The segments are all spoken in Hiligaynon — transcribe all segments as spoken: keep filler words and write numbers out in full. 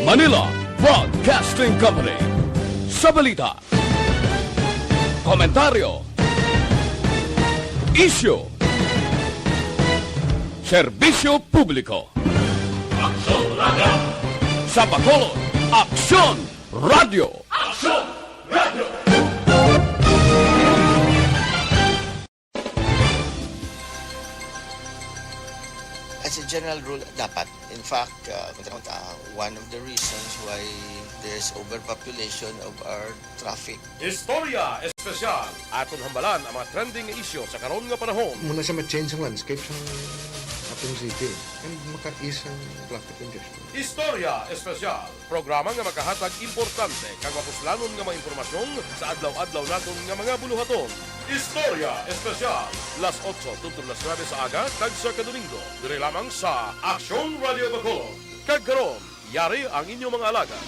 Manila Broadcasting Company. Sa balita, komentaryo, isyu, serbisyo publiko. Aksyon Radio. Sa Bacolod, Aksyon Radio. Aksyon Radio. As a general rule, dapat. In fact, uh, uh, one of the reasons why there's overpopulation of our traffic. Istorya Espesyal. Aton hambalan ang mga trending nga isyu sa karon nga panahon. Muna sa ma-change ang landscape sa ating city and maka-ease ang traffic congestion. Istorya Espesyal. Programa nga makahatag importante kag mapuslanon nga mga impormasyon sa adlaw-adlaw naton nga mga buluhaton. Istorya Espesyal, las otso tubtob las nuebe sa aga kag sa Kadomingo, diri lamang sa Aksyon Radio Bacolod. Kag karon, yari ang inyong mga alagad.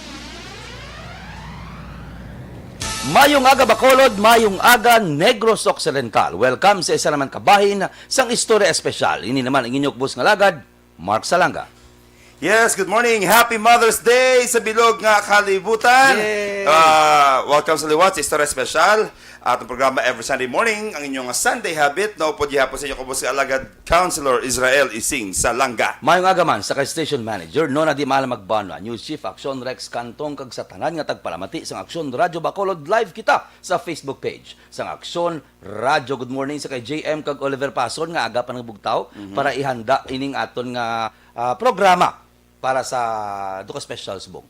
Mayong aga Bacolod, mayong aga Negros Occidental. Welcome sa isa naman ka bahin sang Istorya Espesyal. Ini naman ang inyong ubos nga alagad, Mark Salanga. Yes, good morning. Happy Mother's Day sa bilog nga kalibutan. Yay! Ah, welcome sa liwat sa Istorya Espesyal. Atong programa every Sunday morning, ang inyong Sunday habit, naupod gihapon sa inyo kubos nga alagad, Councilor Israel Ising Salanga. Mayong aga man sa kay Station Manager, Nona Di Mahala Magbanwa, News Chief Aksyon Rex Cantong, kag sa tanan nga tagpalamati sang Aksyon Radyo Bacolod. Live kita sa Facebook page sang Aksyon Radyo. Good morning sa kay J M kag Oliver Pason nga aga pa nagbugtaw para ihanda ining aton nga, ah, programa para sa duka special subong.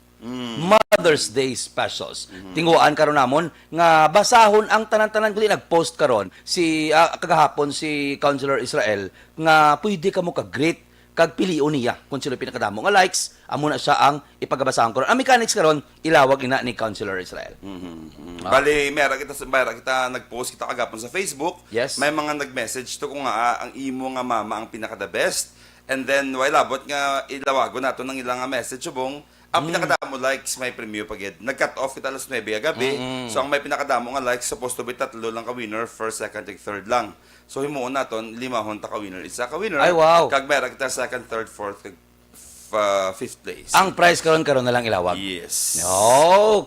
Mother's Day specials. Tinguhaan karon namon nga basahon ang tanan-tanan, kundi nag-post karon si, ah, kagahapon si Councilor Israel nga pwede kamo ka-greet kag pilion niya kung sino pinakadamo nga likes, amo na siya ang ipagabasahon karon. Ang mechanics karon, ilawag ina ni Councilor Israel. Mhm, mhm. Ah. Bali, mera kita, mera kita nag-post kita kagapon sa Facebook. Yes. May mga nag-message to kung nga, ah, ang imo nga mama ang pinaka the best. And then, way labot nga ilawagon nato ang ilang nga message, subong, ang Mm. pinakadamo likes may premyo pa gid. Nag-cut off kita alas nuebe ka gabi. Mm-mm. So, ang may pinakadamo nga likes, supposed to be tatlo lang ka winner, first, second, and third lang. So, himuon naton, limahon ta ka winner, isa ka winner. Ay, wow. Kag may ra kita second, third, fourth, kag f-, ah, fifth place. Ang prize karon, karon na lang ilawag. Yes.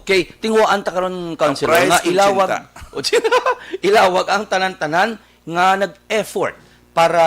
Okay. Tinguhaan ta karon, Councilor, prize, nga ilawag. Ochenta. Ochenta. Ilawag ang tanan-tanan nga nag-effort para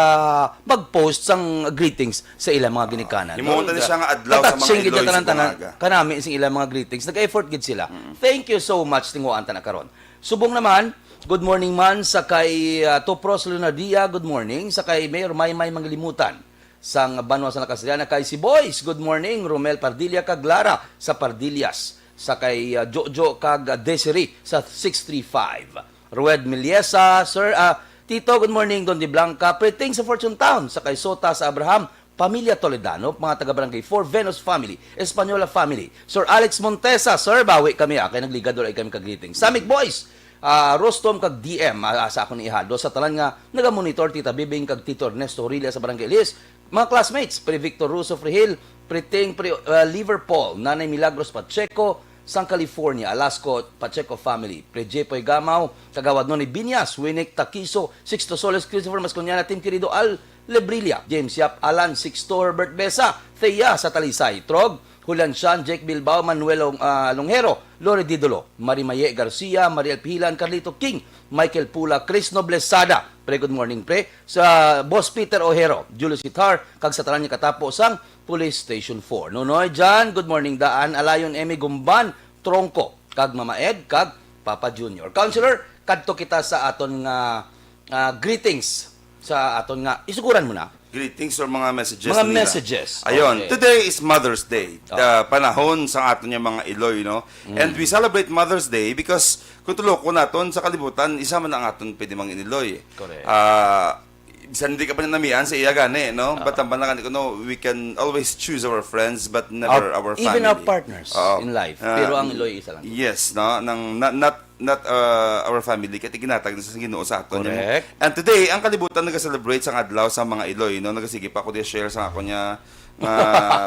mag-post sang greetings sa ilang mga ginikanan. Himuon ta ni siya nga adlaw sa mga Iloy sa tanan-tanan, Bunaga. Kanami sing ilang mga greetings. Nag-effort gid sila. Mm. Thank you so much, tinguhaan ta na karon. Subong naman, good morning man sa kay, ah, Topros Leonardia, good morning. Sa kay Mayor Maymay Manglilimutan sang Banwa sa Nakasiliana, kay si Boys, good morning. Romel Pardilla kag Lara sa Pardillas. Sa kay, ah, Jojo kag, ah, Desiree sa six three five. Rued Miliesa, Sir, ah, Tito, good morning. Don De Blanca, Preting sa Fortune Town, sa kay Sota sa Abraham, Pamilya Toledano, mga taga Barangay four, Venus family, Española family, Sir Alex Montesa, Sir, bawi kami, ah, kay nagligad, wala kami ka-greeting. Samig Boys, ah, Rostom kag D M, ah, sa akon ihado, sa tanan nga naga-monitor, Tita Bibing kag Tito Ernesto Orilla sa Barangay Ilis, mga classmates, Pre Victor Russo Frihil, Preting Pre, ah, Liverpool, Nanay Milagros Pacheco, sang California, Alasco Pacheco family, Pre Jepoy Gamaw, Kagawad Noni Binyas, Winnick Takiso, Sixto Soles, Christopher Masconiana, Team Querido Al Lebrilla, James Yap, Alan Sixto, Herbert Besa, Thea sa Talisay, Trog, Julian Sian, Jake Bilbao, Manuel Long-, ah, Longhero, Lori Didolo, Marimaye Garcia, Mariel Pihilan, Carlito King, Michael Pula, Chris Noblesada. Pre, good morning, pre. Sa Boss Peter Ojero, Julius Hitar, kag sa tanan nga katapo sang Police Station four. Nonoy Jan, good morning, Daan, Alayon, Emmy Gumban, Trongko, kag Mama Ed, kag Papa Junior. Counselor, kadto kita sa aton nga, ah, greetings sa aton nga, isuguran mo na. Greetings or mga messages Mga nila. messages. Ayun, Okay. today is Mother's Day. Oh. Ah, panahon sa aton nga mga Iloy, no? Mm. And we celebrate Mother's Day because kung tulokon naton sa kalibutan, isa man ang aton pwede mga iniloy. Correct. Ah, bisan hindi ka pa namian sa iya gani, no? Ah. But ang panangan ko, no, we can always choose our friends but never Our- our even family. our partners Oo. in life. Ah, Pero ang Iloy, isa lang. Yes, no? Nang, not, not, not, uh, our family, kaya ginatag na sa Ginoo sa aton. Correct. And today, ang kalibutan nag-celebrate sa adlaw sa mga Iloy, no? Nagasige pa ako di share sa ako niya nga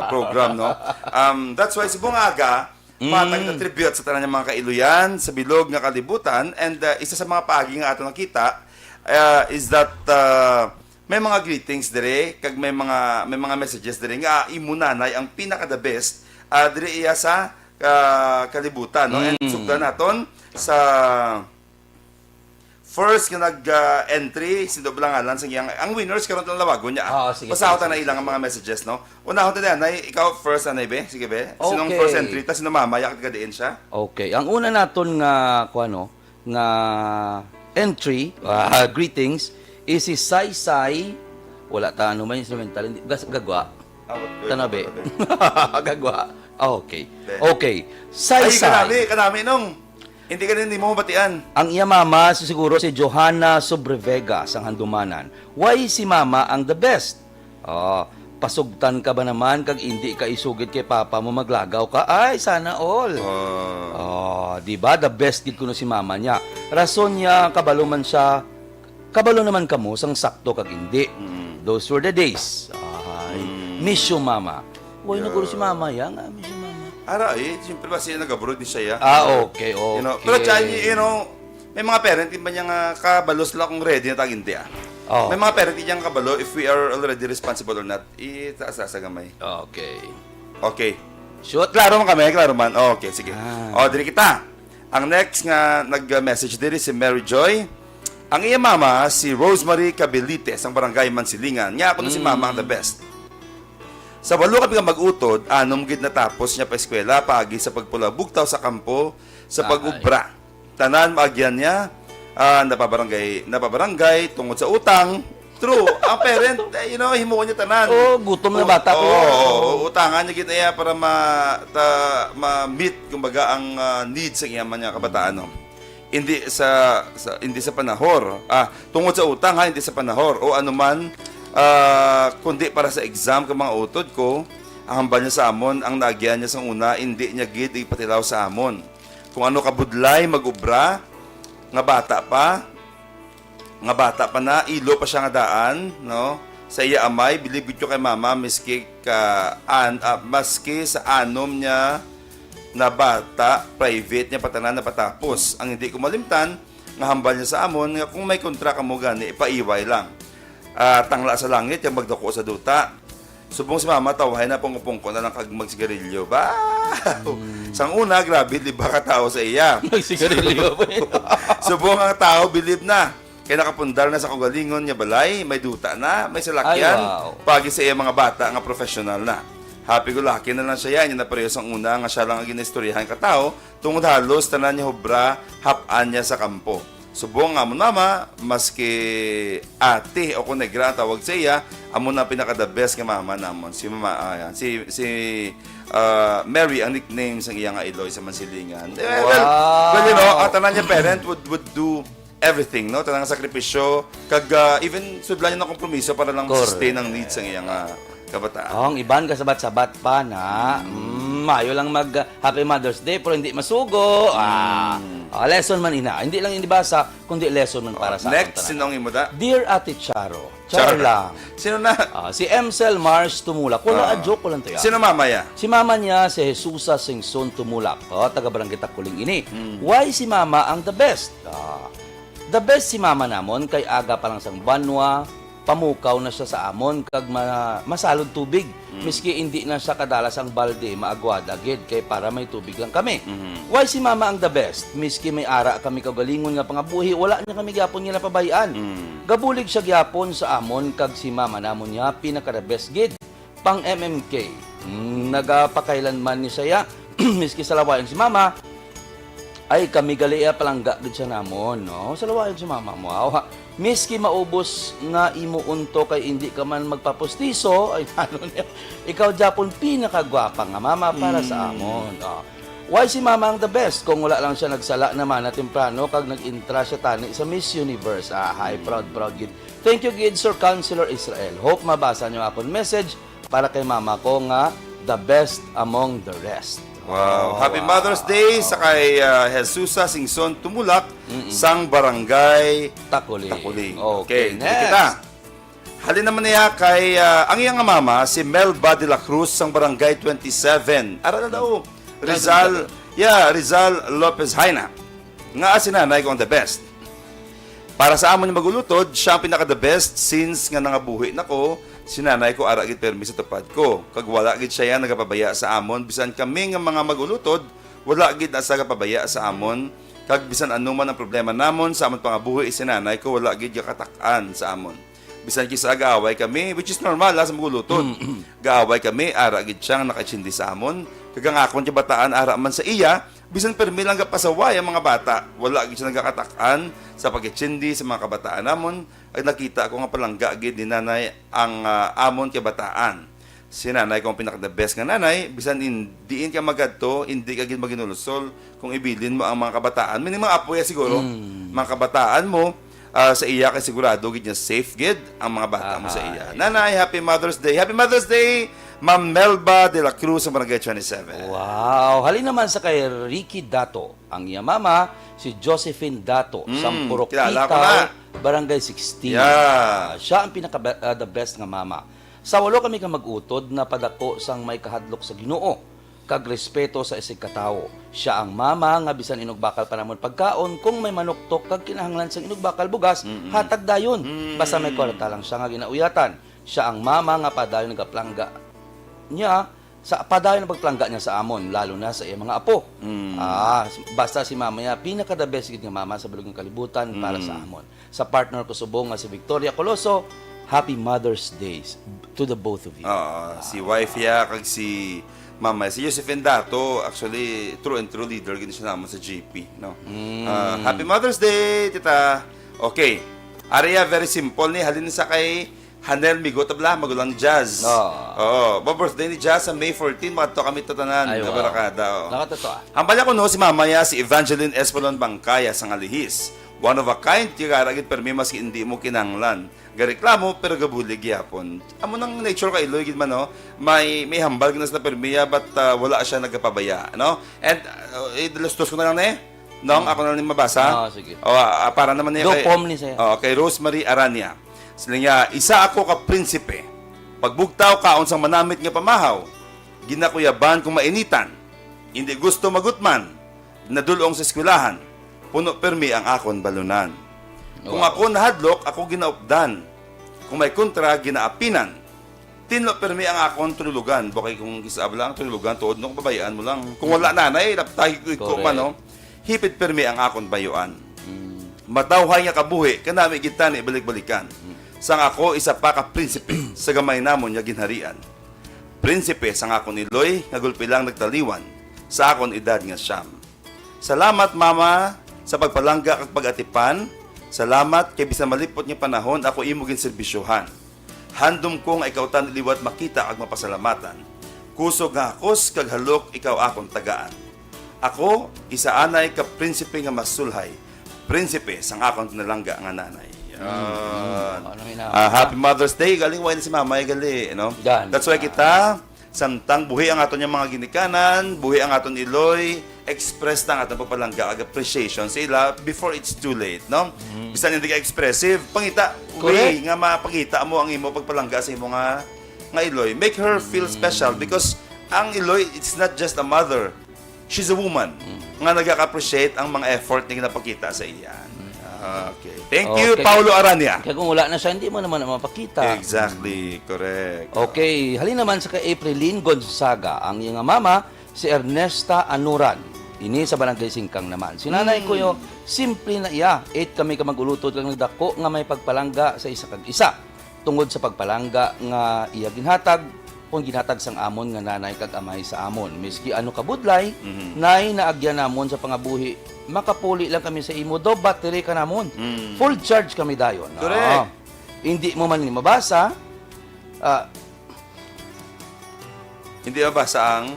program, no? Um, that's why, subong nga aga, Mm. Matag na tribute sa tanan nga mga kailoyan sa bilog nga kalibutan. And, uh, isa sa mga paagi nga ato nakita, uh, is that, uh, may mga greetings dire, kag may mga, may mga messages dire nga, ah, imo nanay ang pinaka the best Ah, diri iya sa, ah, kalibutan, no? And Mm. sugdan naton sa first nga nag, ah, entry, sino ba lang ngalan sa iyang, ang winners karon tong lawagon niya, ah. Oo, sige, Basahon sige, ta na sige, ilang sige. mga messages, no? Unahon ta na, Nay, ikaw first, Anay, be? Sige, be. Sinong Okay. first entry ta? Sino mama? Yakit ka diin siya? Okay. Ang una naton nga, kuwan, no, nga entry, ah, greetings, is si Sai Sai. Wala ta, ano may instrumental, hindi, gas-, gagwa. Ah, what, wait, Tanabe. what, what, what? Gagwa. Ah, okay. Be. Okay. Sai Ay, Sai. kanami, kanami, nung. Hindi ka din, hindi mo mabatian. Ang iya mama, si-, siguro si Johanna Sobrevega sang Handumanan. Why si mama ang the best? Oh, pasugtan ka ba naman kag indi ka isugid kay papa mo maglagaw ka? Ay, sana all. Ah. Oh, di ba? The best gid kuno si mama niya. Rason niya, kabalo man siya, kabalo naman kamo sang sakto kag indi. Mm. Those were the days. Ay, Mm. miss you, mama. Uy, Yeah. naguro si mama, ya nga, miss you, mama. Ara, eh, siyempre ba siya nag-abroad ni siya, ya? Ah, okay, You know, okay. pero siya, you know, may mga parent, di ba niya nga kabalo sila kung ready na tag-inti, ah? Oh. May mga parent, di niya kabalo if we are already responsible or not. Itaas-taas sa gamay. Okay. Okay. Shoot. Klaro man kami, klaro man. Oh, okay, sige. Ah. Oh, diri kita. Ang next nga nag-message diri si Mary Joy. Ang iya mama, si Rosemary Cabilite, sang barangay Mansilingan. Nga ako na si Mm. mama ang the best. Sa walo kami nga mag-utod, anom gid natapos niya pa eskwela, paagi sa pagpula bugtaw sa kampo, sa Ay. pag-ubra. Tanan maagyan niya, ah, napabarangay, napabarangay tungod sa utang. True, ang parent, eh, you know, himuon niya tanan. Oh, gutom na U-, bata ko. oo, oo, utangan niya gid niya para ma-, ta-, ma-meet, kumbaga, ang, ah, needs sa iya man nga kabataan, no? Hindi sa, sa, hindi sa panahor. Ah, tungod sa utang, ha, hindi sa panahor. O anuman, ah, kundi para sa exam kang mga utod ko, ang hambal niya sa amon, ang naagyan niya sang una, hindi niya gid ipatilaw sa amon. Kung ano kabudlay mag-ubra, nga bata pa, nga bata pa na, ilo pa siya nga daan, no? Sa iya amay, bilib gid ko kay mama, miski ka, an-, ah, maski sa anom niya na bata, private niya pa tanan napatapos. Ang hindi ko malimtan, nga hambal niya sa amon, nga kung may kontra kamo gani, ipaiway lang. Ah, tangla sa langit, kag magdako sa duta. Subong si mama, tawhay na, pungko-pungko na lang kag magsigarilyo. Ba! Hmm. Sang una, grabe, di ba, ka tao sa iya? Magsigarilyo pa yun. Subong ang tao, bilib na. Kay nakapundar na sa kaugalingon niya balay, may duta na, may salakyan, Ay, wow. pagi sa iya mga bata nga professional na. Happy go lucky na lang siya yan, niya na pareho sang una nga siya lang ang ginaistoryahan ka tao, tungod halos tanan niya hubra, hap-an niya sa kampo. Subong nga amon mama, maski ate o kung negra ang tawag sa iya, amo na pinaka the best nga mama namon. Si mama, ah, yan. Si, si, ah, Mary ang nickname sang iya nga iloy sa Mansilingan. Eh, well, Wow. well, you know, ang tanan niya parent would, would do everything, no? Tanang sakripisyo, kag, ah, even sudlan niya ng kompromiso para lang Correct. sustain ang needs sang iya nga kabataan. Oh, ang iban kasabat-sabat pa na. Mm. Mm, mayo lang mag, ah, Happy Mother's Day, pero hindi masugo. Ah, Mm. ah, lesson man ina. Hindi lang inibasa, kundi lesson man para Oh, sa next, aton tanan. Sinong imo da? Dear Ate Charo, Charo Charo. lang. Sino na? Ah, si Emcel Mars Tumulak. Wala, Ah. ah, joke ko lang to, ya. Sino mama ya? Si mama niya, si Jesusa Singson Tumulak. Oh, taga Barangay Takuling ini. Mm. Why si mama ang the best? Ah, the best si mama namon kay aga pa lang sang banwa, pamukaw na siya sa amon kag ma-, masalod tubig. Mm. Miski indi na siya kadala sang balde, maagwada gid kay para may tubig lang kami. Mhm. Why si mama ang the best? Miski may ara kami kaugalingon nga pangabuhi, wala niya kami gyapon nga napabay-an. Mm. Gabulig siya gyapon sa amon kag si mama namon niya pinaka the best gid. Pang M M K. Mm, nagapakailanman ni siya. Miski salawayan si mama, ay, kami gali, ah, palangga gid siya namon, no? Salawayan si mama mo, awa. Miski maubos na imo unto kay indi ka man magpapustiso, ay, ano niya? Ikaw gyapon pinakagwapa nga mama para sa Mm. amon. Oh. Why si mama ang the best? Kung wala lang siya nagsala naman na temprano kag nag-intra siya tani sa Miss Universe. Ah, hi, Mm. proud, proud gid. Thank you gid, Sir Counselor Israel. Hope mabasa niyo akon message para kay mama ko nga the best among the rest. Wow. Oh, Happy wow. Mother's Day sa kay, ah, Jesusa Singson Tumulak Mm-mm. sang Barangay Takuling. Takuling. Okay, Okay, next. kita. Halin naman niya kay, ah, ang iyang mama, si Melba de la Cruz sang Barangay twenty-seven. Ara na daw. Rizal, Rizal. yeah, Rizal Lopez Jaena. Nga si nanay ko ang the best. Para sa amon nga mag-ulutod, siya ang pinaka-the best since nga nangabuhi na ko, si nanay ko ara gid permi sa tupad ko. Kag wala gid siya nagapabaya sa amon, bisan kami nga mga mag-ulutod, wala gid na sa gapabaya sa amon. Kag bisan ano man ang problema namon sa amon pangabuhi, si nanay ko wala gid gakatak-an sa amon. Bisan kisa gaaway kami, which is normal ha, sa mag-ulutod. Gaaway kami, ara gid siyang nakaitsindi sa amon. Kag ang akon kabataan ara man sa iya, bisan permi lang gapasaway ang mga bata, wala gid siya nagakatak-an sa pagitsindi sa mga kabataan namon. Ag nakita ko nga palangga gid ni nanay ang, ah, amon kabataan. Si nanay ko ang pinaka-the best nga nanay, bisan in, diin ka magadto, hindi ka gid maginulusol kung ibilin mo ang mga kabataan. May mga apo ya siguro, mga kabataan mo, ah, sa iya kay sigurado gid niya safe gid ang mga bata mo sa iya. Nanay, happy Mother's Day. Happy Mother's Day, Ma'am Melba de la Cruz sa Barangay twenty-seven. Wow! Halin naman sa kay Ricky Dato. Ang iya mama, si Josephine Dato, sa Mm, Purok kilala ko Itaw, na. Barangay sixteen. Yeah. Ah, siya ang pinaka be-, ah, the best nga mama. Sa walo kami ka mag-utod, napadako sang may kahadlok sa Ginoo kag respeto sa isigkatawo. Siya ang mama nga bisan inugbakal pa namon pagkaon, kung may manuktok kag kinahanglan sang inugbakal bugas, Mm-mm. hatag dayon. Mm. Basta may kwarta lang siya nga ginauyatan. Siya ang mama nga padayon nagapalangga niya sa padayon ang pagpalangga niya sa amon, lalo na sa iya mga apo. Mm. Ah, s-, basta si mama niya, pinaka the best gid nga mama sa balog nga kalibutan para sa Mm. amon. Sa partner ko subong nga si Victoria Coloso, happy Mother's Day to the both of you. Oo, si wife ya kag si mama, si Josephine Dato, actually, true and true leader gid siya namon sa G P, no? Mm. Ah, happy Mother's Day, tita. Okay. Aria, very simple ni, halin sa kay Hanel Migo, tabla, magulang ni Jazz. Oo. Oo, ba birthday ni Jazz sa May fourteen, makadto kami tatanan, Ay, nga wow. barakada, oh. Nakatuto, ah. Ang pala ko, no, si mama ya, si Evangeline Espolon Bangkaya sa Ngalihis. One of a kind, kaya ara gid permi maski hindi mo kinanglan. Gareklamo, pero gabulig gyapon. Amo nang nature ka, Iloy, gid man, no? May, may hambal gid na sa permi ya, but, ah, wala siya nagapabaya, no? And, uh, eh, lustos ko na lang, ne? Nong, Mm. ako na lang mabasa. Ah, sige. O, ah, para naman niya Do kay, pom ni siya. Oh, kay Rosemary Arania. Sila niya, isa ako ka prinsipe. Pagbugtaw kaon sang manamit nga pamahaw. Ginakuyaban kung mainitan. Hindi gusto magutman. Nadul-ong sa eskwelahan. Puno permi ang akon balunan. Kung Wow. ako nahadlok, ako ginaupdan. Kung may kontra, ginaapinan. Tinlo permi ang akon tululugan. Bukay kung isa lang tululugan, tuod no, kababayaan mo lang. Kung wala nanay, laptahi ko iko Correct. man, no? Hipit permi ang akon bayuan. Mm. Matawhay nga kabuhi, kanami gid tani balik-balikan. Mm. Sang ako, isa pa ka prinsipe sa gamay namon nga ginharian. Prinsipe sang akon iloy, nga gulpi lang nagtaliwan sa akon edad nga siyam. Salamat, Mama, sa pagpalangga kag pag-atipan. Salamat kay bisan malipot nga panahon ako imo ginserbisyuhan. Handom ko nga ikaw tani liwat makita kag mapasalamatan. Kusog nga hakos kag halok ikaw akon tagaan. Ako, isa anay ka prinsipe nga masulhay, prinsipe sang akon pinalangga nga nanay. Yan. Mm, mm. Ano yun, ah? Ah, happy Mother's Day. Galing, why na si Mama ay gali, no? Yan. That's why kita, samtang buhi ang aton nga mga ginikanan, buhi ang aton iloy, express ta ang aton pagpalangga ag appreciation sa ila before it's too late, no? Mm. Bisan hindi ka expressive, pangita, way Correct. nga mapakita mo ang imo pagpalangga sa imo nga, nga iloy. Make her feel Mm. special because ang iloy, it's not just a mother. She's a woman Mm. nga nagaka-appreciate ang mga effort nga ginapakita sa iya. Mm. Ah, okay. Thank you, Okay. Paulo Arania. Kaya kung wala na siya, hindi mo naman mapakita. Exactly, correct. Okay, halin naman sa kay Aprilyn Gonzaga, ang iyang mama, si Ernesta Anuran. Ini sa Barangay Singkang naman. Si nanay ko Mm. yo, simple na iya. Eight kami ka mag-ulutod kag nagdako nga may pagpalangga sa isa kag isa. Tungod sa pagpalangga nga iya ginhatag, kung ginhatag sang amon nga nanay kag amay sa amon. Miski ano kabudlay, Mhm. nay naagyan namon sa pangabuhi, makapuli lang kami sa imo, daw battery ka namon. Mm. Full charge kami dayon. Correct. Ah. Hindi mo man ni mabasa, ah, Hindi mabasa ang,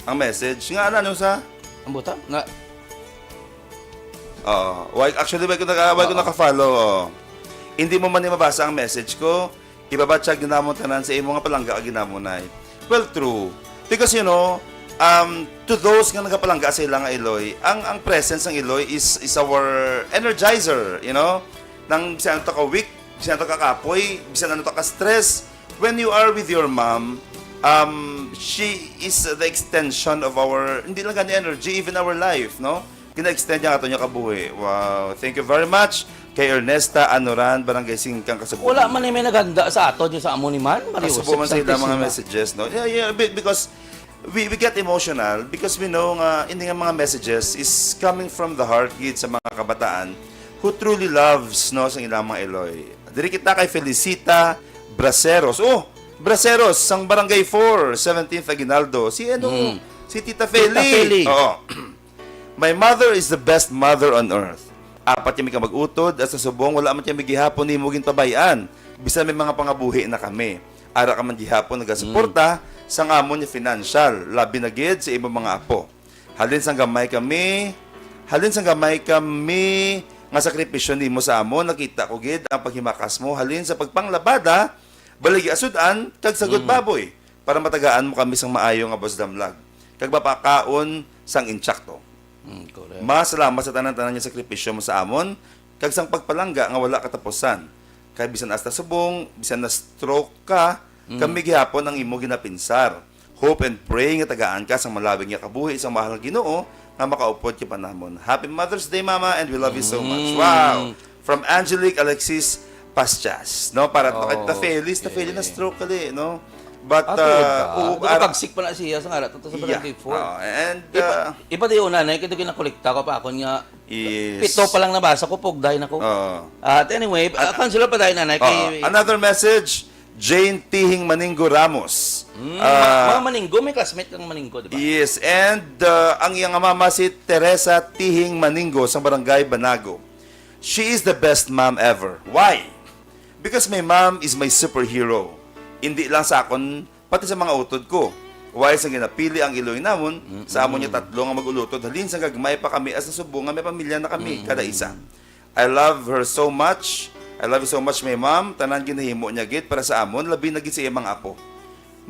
ang message. Nga, ano, ano sa? Ang buta? Nga, Oo. Why, actually, why ko naka-, why ko Oo. naka-follow, oh. Hindi mo man ni mabasa ang message ko, ibabatyag din namon tanan sa imo nga palangga ag ginamunay. Well, true. Because, you know, um, to those nga nagapalangga sa ila nga iloy, ang, ang presence ng iloy is, is our energizer, you know? Nang bisan ano to ka weak, bisan ano to ka kapoy, bisan ano to ka stress, when you are with your mom, um, she is the extension of our, hindi lang gani energy, even our life, no? Gina-extend niya ato niya kabuhi. Wow, thank you very much. kay Ernesta Anoran, Barangay Singkang, Kasubo. Wala man may naghanda sa ato, di sa amo ni man, Mario Kasubo Joseph man sa ilang mga Santissima. Messages, no? Yeah, yeah, be- because we, we get emotional because we know nga ini nga mga messages is coming from the heart gid sa mga kabataan who truly loves, no, sa ilang mga iloy. Diri kita kay Felicita Braceros. Oh, Braceros, sang Barangay four, seventeenth Aguinaldo. Si ano? Mm. Si Tita Tita Feli. Feli. Oo. My mother is the best mother on earth. Apat kami ka mag-utod, at sa subong, wala man kami gihapon nimo ginpabay-an. Bisan may mga pangabuhi na kami. Ara ka man gihapon nagasuporta Mm. sang amon nga financial, labi na gid sa imong mga apo. Halin sang gamay kami, halin sang gamay kami nga sakripisyo nimo sa amon, nakita ko gid ang paghimakas mo halin sa pagpanglabada, baligya-sud-an, kag sagod Mm. baboy, para matagaan mo kami sang maayo nga busdamlag, kag mapakaon sang intsakto. Mm, correct. Masalamat sa tanan-tanan nga sakripisyo mo sa amon, kag sang pagpalangga nga wala katapusan. Kay bisan hasta subong, bisan na-stroke ka, Mm. kami gihapon ang imo ginapinsar. Hope and pray nga tagaan ka sang malawig nga kabuhi sang mahal nga Ginoo nga makaupod ka pa namon. Happy Mother's Day, Mama, and we love you so much. Mm. Wow! From Angelique Alexis Pastas, no? Para Oh, ta Felis, ta Felis na okay. stroke kali, no? But, Ah, tuod uh, ka? oo, Di ba ara- pagsik pa na siya sa ngarat to sa Yeah. Barangay four? Oo, and, Ipa-, uh, ipa di una na, kaya ginakolekta ko pa akon nga Yes. pito pa lang nabasa ko, pugday na ko. Oo. At anyway, At, uh, Councilor, padayon na, na, oo. Kay Another message, Jane Tihing Maninggo Ramos. Mm, Ah, ma-, mga Maninggo, may classmate kang Maninggo, di ba? Yes, and, uh, ang iyang mama si Teresa Tihing Maninggo sa Barangay Banago. She is the best mom ever. Why? Because my mom is my superhero. Hindi lang sa akon, pati sa mga utod ko. Why sa ginapili ang iloy namon, sa amon niya Mm-mm. tatlo nga mag-ulutod, halin sa gagmay pa kami, as nasubo nga may pamilya na kami, Mm-mm. kada isa. I love her so much. I love you so much, my mom. Tanan ginahimo niya gid para sa amon, labi na gid sa iyang mga apo.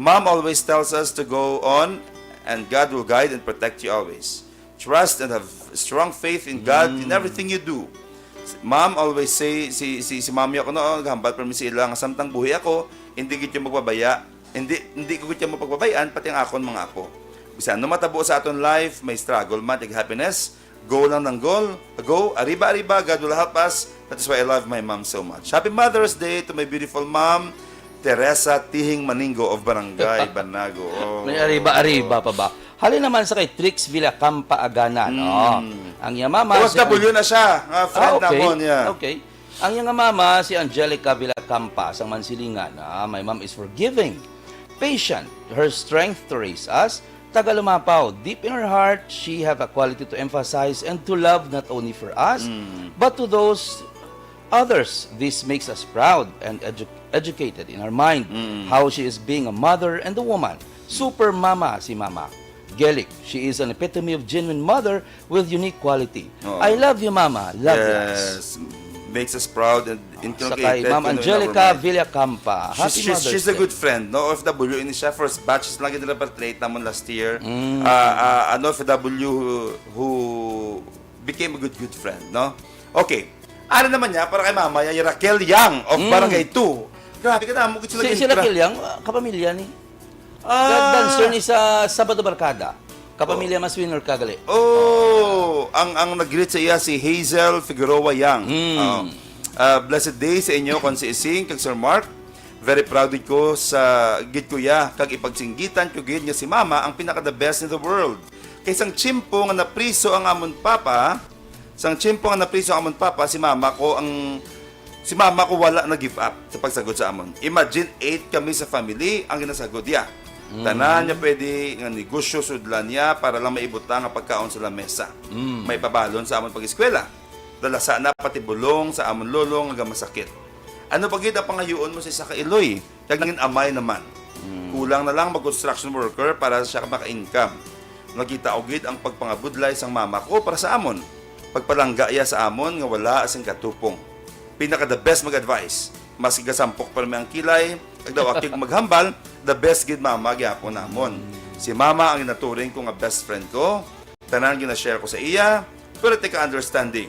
Mom always tells us to go on, and God will guide and protect you always. Trust and have strong faith in God in Mm. everything you do. Mom always say, si, si, si mami ako, no, naghambal pa mi sa ila nga samtang buhi ako, hindi gid ko magpabaya, hindi, hindi ko gid mo pagpabayaan, pati ang akon mga apo. Bisan ano matabo sa aton life, may struggle man, tig happiness, go lang ng goal, go, arriba, arriba, God will help us. That is why I love my mom so much. Happy Mother's Day to my beautiful mom, Teresa Tihing Maninggo of Barangay Banago. Oh. May arriba-arriba pa ba? Halin naman sa kay Trix Villacampa Aganan, Mm. oh. Ang iya mama, si O F W na siya, nga friend Ah, okay. namon, yeah. Okay. Ang iya nga mama, si Angelica Villacampa, sang Mansilingan. Ah, my mom is forgiving, patient, her strength to raise us, taga Lumapaw. Deep in her heart, she have a quality to emphasize and to love not only for us, Mm. but to those others. This makes us proud and edu-, educated in our mind Mm. how she is being a mother and a woman. Super mama si mama. Gelik, she is an epitome of genuine mother with unique quality. Oo. I love you, mama. Love you, Yes. Makes us proud and Ah, sa inculcated kay Ma'am kuno in our Angelica mind. Villacampa. She's, Happy she's, Mother's she's a Day. good friend, no? O F W ini siya. First batch lang gid repatriate namon last year. Mm. Ah, ah, an O F W who, who became a good, good friend, no? Okay. Ano naman niya, para kay Mama, ya, Raquel Yang of Mm. Barangay two. Grabe ka na, mo gid sila Si, gid si pra- Raquel Yang, ah, kapamilya ni? Ah. Dancer ni sa Sabado Barkada. Kapamilya Oh. mas winner ka gali. Oh, ang, ang nag-greet sa iya si Hazel Figueroa Yang. Mm. Oh. Ah, blessed day sa inyo, Consi Ising, kag Sir Mark. Very proud gid ko sa gid ko ya, kag ipagsinggitan ko gid nga si Mama ang pinaka the best in the world. Kay sang tiyempo nga napriso ang amon papa, sang tiyempo nga napriso ang amon papa, si Mama ko ang, si Mama ko wala na give up sa pagsagod sa amon. Imagine, eight kami sa family ang ginasagod niya. Mm. Tanan niya pwede nga negosyo sudlan niya para lang maibutang nga pagkaon sa lamesa. Mm. May pabalon sa amon pag-eskwela. Dalasa na pati bulong sa amon lolo nga gamasakit. Ano pa gid ang pangayuon mo sa isa ka iloy? Kag nangin amay naman. Mm. Kulang na lang mag-construction worker para siya maka-income. Nakita ko gid ang pagpangabudlay sang mama ko para sa amon. Pagpalangga iya sa amon nga wala sing katupong. Pinaka the best mag-advise. Maski gasampok pa mi ang kilay, kag daw akig maghambal, the best gid mama gyapon namon. Mm. Si mama ang ginaturing ko nga best friend ko. Tanan gina-share ko sa iya, pero tika understanding.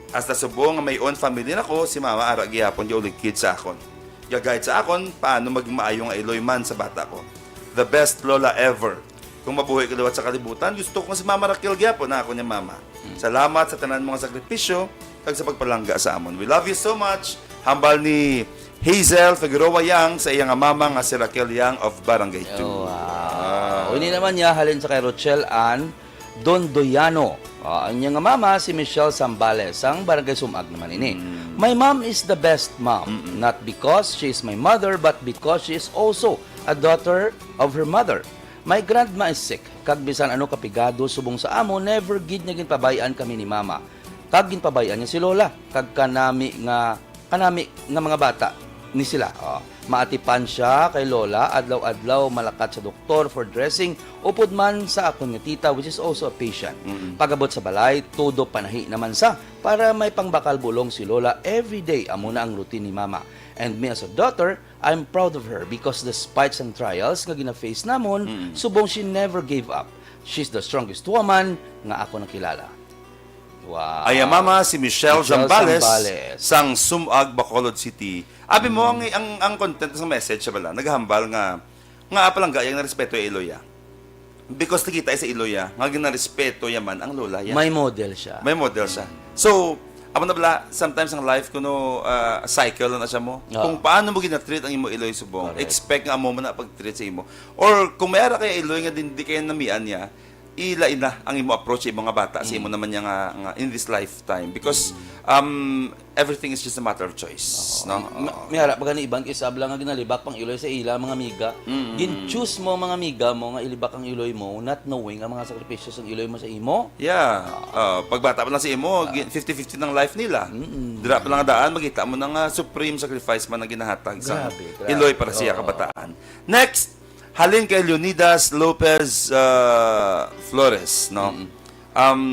Hasta subong nga may own family na ko, si mama ara gihapon gauligkid sa akon. Ga-guide sa akon paano maging maayo nga iloy man sa bata ko. The best lola ever. Kung mabuhi ka liwat sa kalibutan, gusto ko nga si Mama Raquel gihapon na ako niya mama. Mm. Salamat sa tanan mga sakripisyo kag sa pagpalangga sa amon. We love you so much. Hambal ni Hazel Figueroa Yang sa iya nga mama nga si Raquel Yang of Barangay two. Wow. Wow. Ini naman niya, halin sa kay Rochelle Ann Dondoyano. Ah, ang iya nga mama, si Michelle Zambales, ang Barangay Sumag naman ini. Mm. "My mom is the best mom, Mm-mm. not because she is my mother, but because she is also a daughter of her mother. My grandma is sick, kag bisan ano kapigado subong sa amo, never gid niya ginpabay-an kami ni mama. Kag ginpabay-an niya si lola, kag kanami nga, kanami nga mga bata ni sila." Oh. Maatipan siya kay lola, adlaw-adlaw malakat sa doktor for dressing, upod man sa akon nga tita, which is also a patient. Mm-mm. Pag-abot sa balay, todo panahi naman sa para may pangbakal bulong si lola every day. Amo na ang routine ni mama. And me as a daughter, I'm proud of her because despite sang trials nga gina-face namon, Mm. subong she never gave up. She's the strongest woman nga ako nakilala. Wow. Ay, ang mama, si Michelle Michelle Zambales, Zambales. sang Sumag, Bacolod City. Abi mo, Mm. ang, ang, ang content sa message siya bala, naghambal nga, nga apalangga yang narespeto ya iloya. Because nakita sa iloya, nga ginarespeto ya man ang lola ya. May model siya. May model siya. So, amo na bala, sometimes ang life kuno, ah, cycle na siya mo. Oo. Kung paano mo ginatreat ang imo iloy subong, Correct. expect nga amo man na pag-treat sa imo. Or kung may ara kay iloy nga din, di kay namian niya, ilain na ang imo approach sa imo nga bata, sa imo Mm. naman niya nga, nga in this lifetime. Because, Mm. um, everything is just a matter of choice, Oo. no? Ma-, Oo. may ara pa gani iban kay sabla nga ginalibak pang iloy sa ila, mga amiga. Mm. Gin-choose mo, mga amiga mo, nga ilibak ang iloy mo, not knowing ang mga sakripisyo sang iloy mo sa imo. Yeah. Oo. Ah, pagbata pa lang sa imo, Ah. gi-, fifty fifty ng life nila. Mm-mm. Dira pa lang daan, makita mo na nga supreme sacrifice man ang ginahatag sa Grabe, grabe. iloy para siya Oo. kabataan. Next, halin kay Leonidas Lopez, ah, Flores, no? Mm. Um,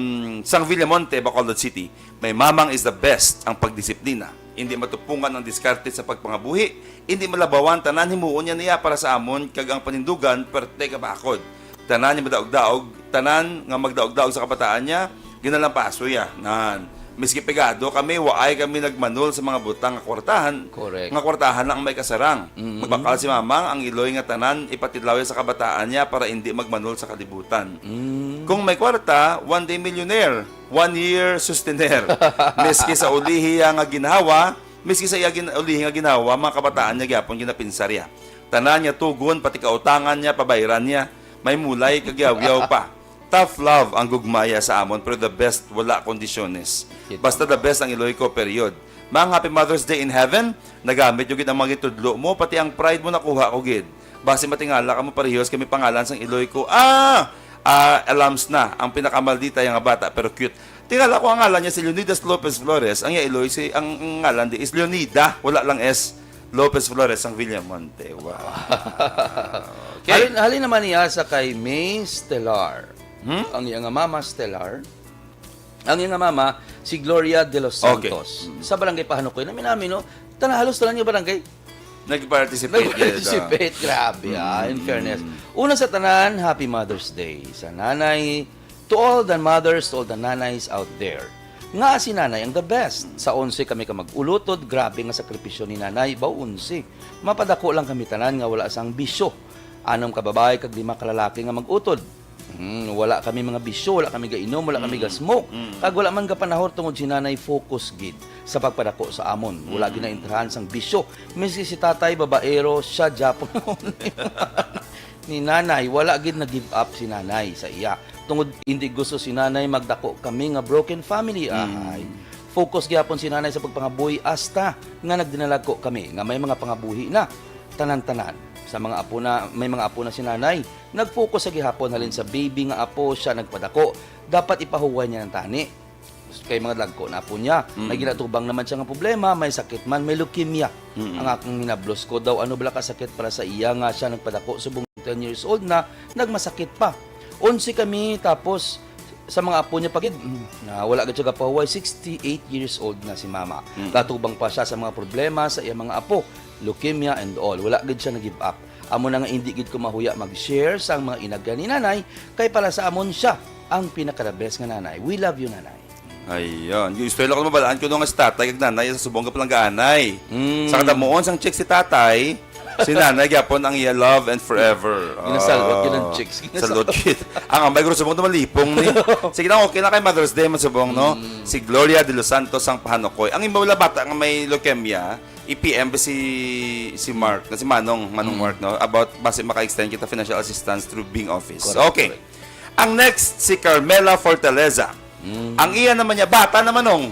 sang Villamonte, Bacolod City, "My mamang is the best ang pagdisiplina. Hindi matupungan ang diskarte sa pagpangabuhi, hindi malabawan, tanan himuon niya niya para sa amon, kag ang panindugan, perte ka bakod. Tanan niya madaog-daog, tanan nga magdaog-daog sa kabataan niya, ginalampaso ya." Nan, miski pegado kami, waay kami nagmanol sa mga butang nga kwartahan, Correct. nga kwartahan lang ang may kasarang. Mm. Magbakal si mamang ang iloy nga tanan ipatidlaw ya sa kabataan niya para hindi magmanol sa kalibutan. Mm. Kung may kwarta, one day millionaire, one year sustainer. Miski sa ulihi ya nga ginhawa, miski sa iya gin-, ulihi nga ginhawa, mga kabataan niya gyapon ginapinsar ya. Tanan niya tugon, pati kautangan niya, pabayran niya, may mulay kag yawyaw pa. Tough love ang gugmaya sa amon, pero the best, wala kondisyones. Kita Basta mo. the best ang iloy ko, period. Mang, happy Mother's Day in heaven. Nagamit nyo gid ang mga gitudlo mo, pati ang pride mo nakuha ko gid. Basi matingala kamo, parehas kami pangalan sang iloy ko. Ah! Ah, alams na, ang pinakamaldita ya nga bata, pero cute. Tingala ko ang ngalan niya si Leonidas Lopez Flores, ang iya iloy si, ang, ang ngalan di is Leonida, wala lang S. Lopez Flores sang Villamonte. Wow. Okay. Halin, halin naman niya sa kay May Stellar. Hmm? Ang iya nga mama, Stellar. Ang iya nga mama, si Gloria de los Okay. Santos. Mm. Sa barangay Pahanukoy. Namin, namin, no? Tana, halos tanan nga barangay. Nag-participate, Nag-participate, ah. grabe, ah, in Mm. fairness. Una sa tanan, happy Mother's Day sa nanay, to all the mothers, to all the nanays out there. Nga si nanay ang the best. Sa onse kami ka mag-ulutod, grabe nga sakripisyo ni nanay, baw onse. Mapadako lang kami tanan nga wala sang bisyo. Anom ka babae kag lima ka lalaki nga mag-utod. Hmm, wala kami mga bisyo, wala kami gainom, wala kami Mm. ga-smoke. Mm. Kag wala man gapanahor tungod si nanay focus gid sa pagpadako sa amon. Wala Mm. ginaintrahan sang bisyo. Miski si tatay babaero, siya gyapon ni nanay, wala gid nag-give up si nanay sa iya. Tungod hindi gusto si nanay magdako kami nga broken family. Mm. Ay, focus gyapon si nanay sa pagpangabuhi hasta nga nagdinalagko kami nga may mga pangabuhi na tanan-tanan. Sa mga apo na, may mga apo na si nanay, nag-focus sa gihapon halin sa baby nga apo siya nagpadako. Dapat ipahuway niya ng tani. Kay mga dagko na apo niya. Mm. May ginatubang naman siya nga problema, may sakit man, may leukemia. Mm. Ang akong hinablos ko daw, ano bala ka sakit para sa iya nga siya nagpadako, subong ten years old na, nagmasakit pa. Onse kami, tapos sa mga apo niya pa gid, mm, na wala gid siya gapahuway, sixty-eight years old na si mama. Mm. Gatubang pa siya sa mga problema sa iya mga apo, leukemia and all. Wala gid siya nag-give up. Amo na nga hindi gid ko mahuya mag-share sang mga inagyan ni nanay, kay para sa amon siya ang pinaka-the best nga nanay. We love you, nanay. Ayun. Yung istorya ko, mabalaan ko nung si tatay kag nanay sa subong ka palanggaanay. Mm. Sa kadamuon sang chick si tatay, Si nanay gyapon ang iya love and forever. Ginasalot yun ang Ah, chicks. Salot yun. Ang amay ko subong to malipong ni. Sige lang, okay na kay Mother's Day man subong, no? Si Gloria de los Santos ang pahanukoy. Ang imo wala bata nga may leukemia, i-P M ba si si Mark, na si Manong, Manong Mark, no? About basi maka-extend kita financial assistance through Bing Office. Correct, Okay. correct. Ang next, si Carmela Fortaleza. Ang iya naman niya, bata naman, Nong.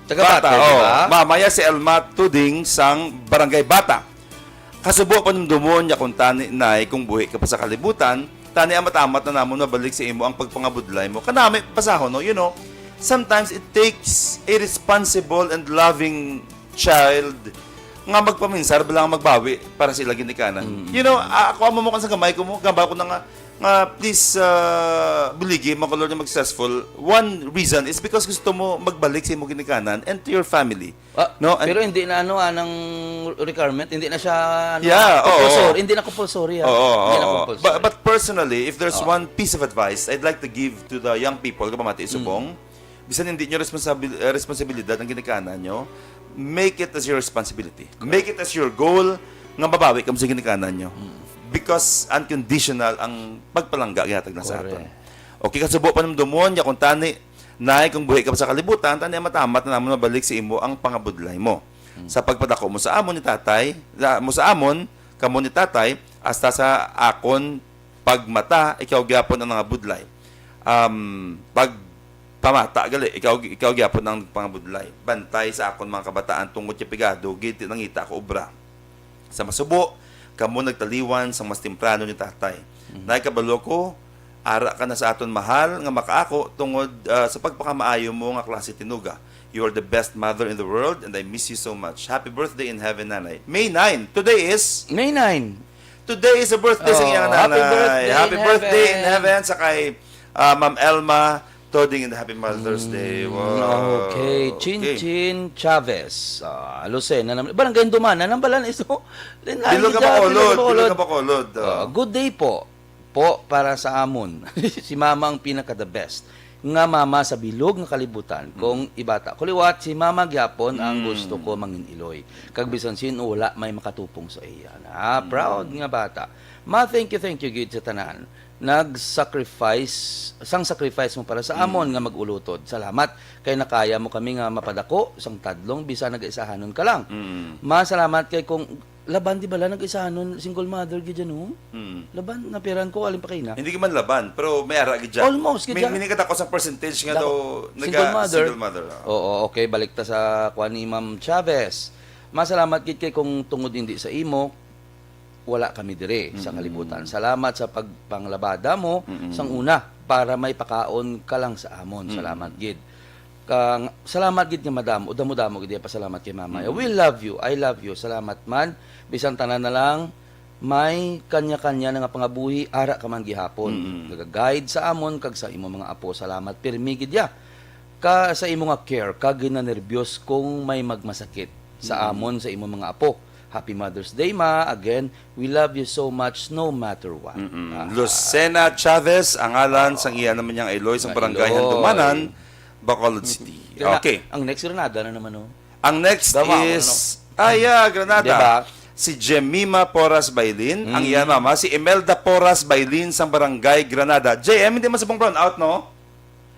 Taga Bata, Bata, di oh. ba? Mamaya si Elma Tuding sang Barangay Bata. Kasubo panumdumon niya kung tani, Nay, kung buhi ka pa sa kalibutan, tani amat-amat na namon mabalik sa imo ang pagpangabudlay mo. Kanami, basahon, no? You know, sometimes it takes a responsible and loving child nga magpaminsar bala nga magbawi para sa ila ginikanan. Mm. You know, a- ako amo mo kan sa gamay ko mo, gamba ko na nga, nga please uh, buligi mo ko Lord nga mag-successful. One reason is because gusto mo magbalik sa imo ginikanan and to your family. Ah, No, and- pero hindi na ano, anang requirement, hindi na siya ano, Yeah, oo. compulsory, hindi na compulsory, ah. Oo, Hindi na oo. compulsory. But, but personally, if there's Oo. one piece of advice I'd like to give to the young people, kapamati, subong, bisan hindi nyo responsabil- eh, responsibilidad ang ginikanan nyo, make it as your responsibility. Make it as your goal nga mabawi kamo sa ginikanan nyo. Because unconditional ang pagpalangga ginatag na sa Correct. aton. Okay, kasubo panumdumon, ya kung tani, Nay, kung buhi ka pa sa kalibutan, tani amat-amat na namon mabalik sa imo ang pangabudlay mo. Sa pagpadako mo sa amon ni tatay, sa, mo sa amon, kamo ni tatay, hasta sa akon pagmata, ikaw gyapon ang nangabudlay. Um, pagpamata gali, ikaw, ikaw gyapon ang pangabudlay. Bantay sa akon mga kabataan tungod kay pigado gid nangita ko obra. Sa masubo, kamo nagtaliwan sang mas temprano ni tatay. Nay, kabalo ko, ara ka na sa aton mahal nga makaako tungod ah, sa pagpakamaayo mo nga klase tinuga. You are the best mother in the world and I miss you so much. Happy birthday in heaven, Nanay. May nine. Today is May nine. Today is a birthday sa Oh, iyang happy nanay. birthday Happy in birthday in heaven. heaven sa kay ah, Ma'am Elma Toding and happy Mother's Day. Wow. Okay. Chin Chin Chavez. Ah, Lucena naman. Barangay Dumana. Nang balan iso. Bilog ka Bacolod. Bilog ka Bacolod. Ah, Oh. good day po. Po para sa amon. Si mama ang pinaka the best. Nga mama sa bilog nga kalibutan. Kung ibata ko liwat, si mama gyapon ang Mm. gusto ko mangin iloy. Kag bisan sin wala may makatupong sa iya. Ah, proud nga bata. Ma, thank you, thank you gid sa tanan. Nag-sacrifice, sang sacrifice mo para sa amon Mm. nga mag-ulutod. Salamat kay nakaya mo kami nga mapadako sang tadlong bisan nagaisahanon ka lang. Mm. Ma, salamat kay kung laban di bala nagaisahanon, single mother gid yan, oh. Mm. Laban, napiran ko, alin pa kayo na? Hindi ka man laban, pero may ara gid dyan. Almost, gid Min-, dyan. Minikita ko sa percentage nga Dako. daw Single naga mother. single mother, ah. Oo, okay, balik ta sa kuan ni Ma'am Chavez. Masalamat gid kay kung tungod hindi sa imo, wala kami dire sa Mm-mm. kalibutan. Salamat sa pagpanglabada mo Mm-mm. sang una para may pakaon ka lang sa amon. Mm-mm. Salamat gid. Kang, salamat gid nga madamo, damo-damo gid pasalamat kay Mama. Mm-mm. We love you. I love you. Salamat man. Bisan tanan na lang, may kanya-kanya na nga pangabuhi, ara ka man gihapon. Mm-mm. Nagaguide sa amon kag sa imo mga apo. Salamat pirmi gid ya. Ka sa imo nga care, kag ginanerbyos kung may magmasakit sa Mm-mm. amon sa imo mga apo. Happy Mother's Day, Ma. Again, we love you so much no matter what. Mm-mm. Ah. Lucena Chavez, ang ngalan Oo. sang iya naman niyang Iloy, sang Nga barangay Iloy. Handumanan, Bacolod City. Grana-, Okay. ang next, Granada na naman, oh. Ang next Gama, is, ano? ah, yeah, Granada. Diba? Si Jemima Porras Bailin, ang Mm. iya mama, si Imelda Porras Bailin sang barangay Granada. J M, hindi man subong brown out, no?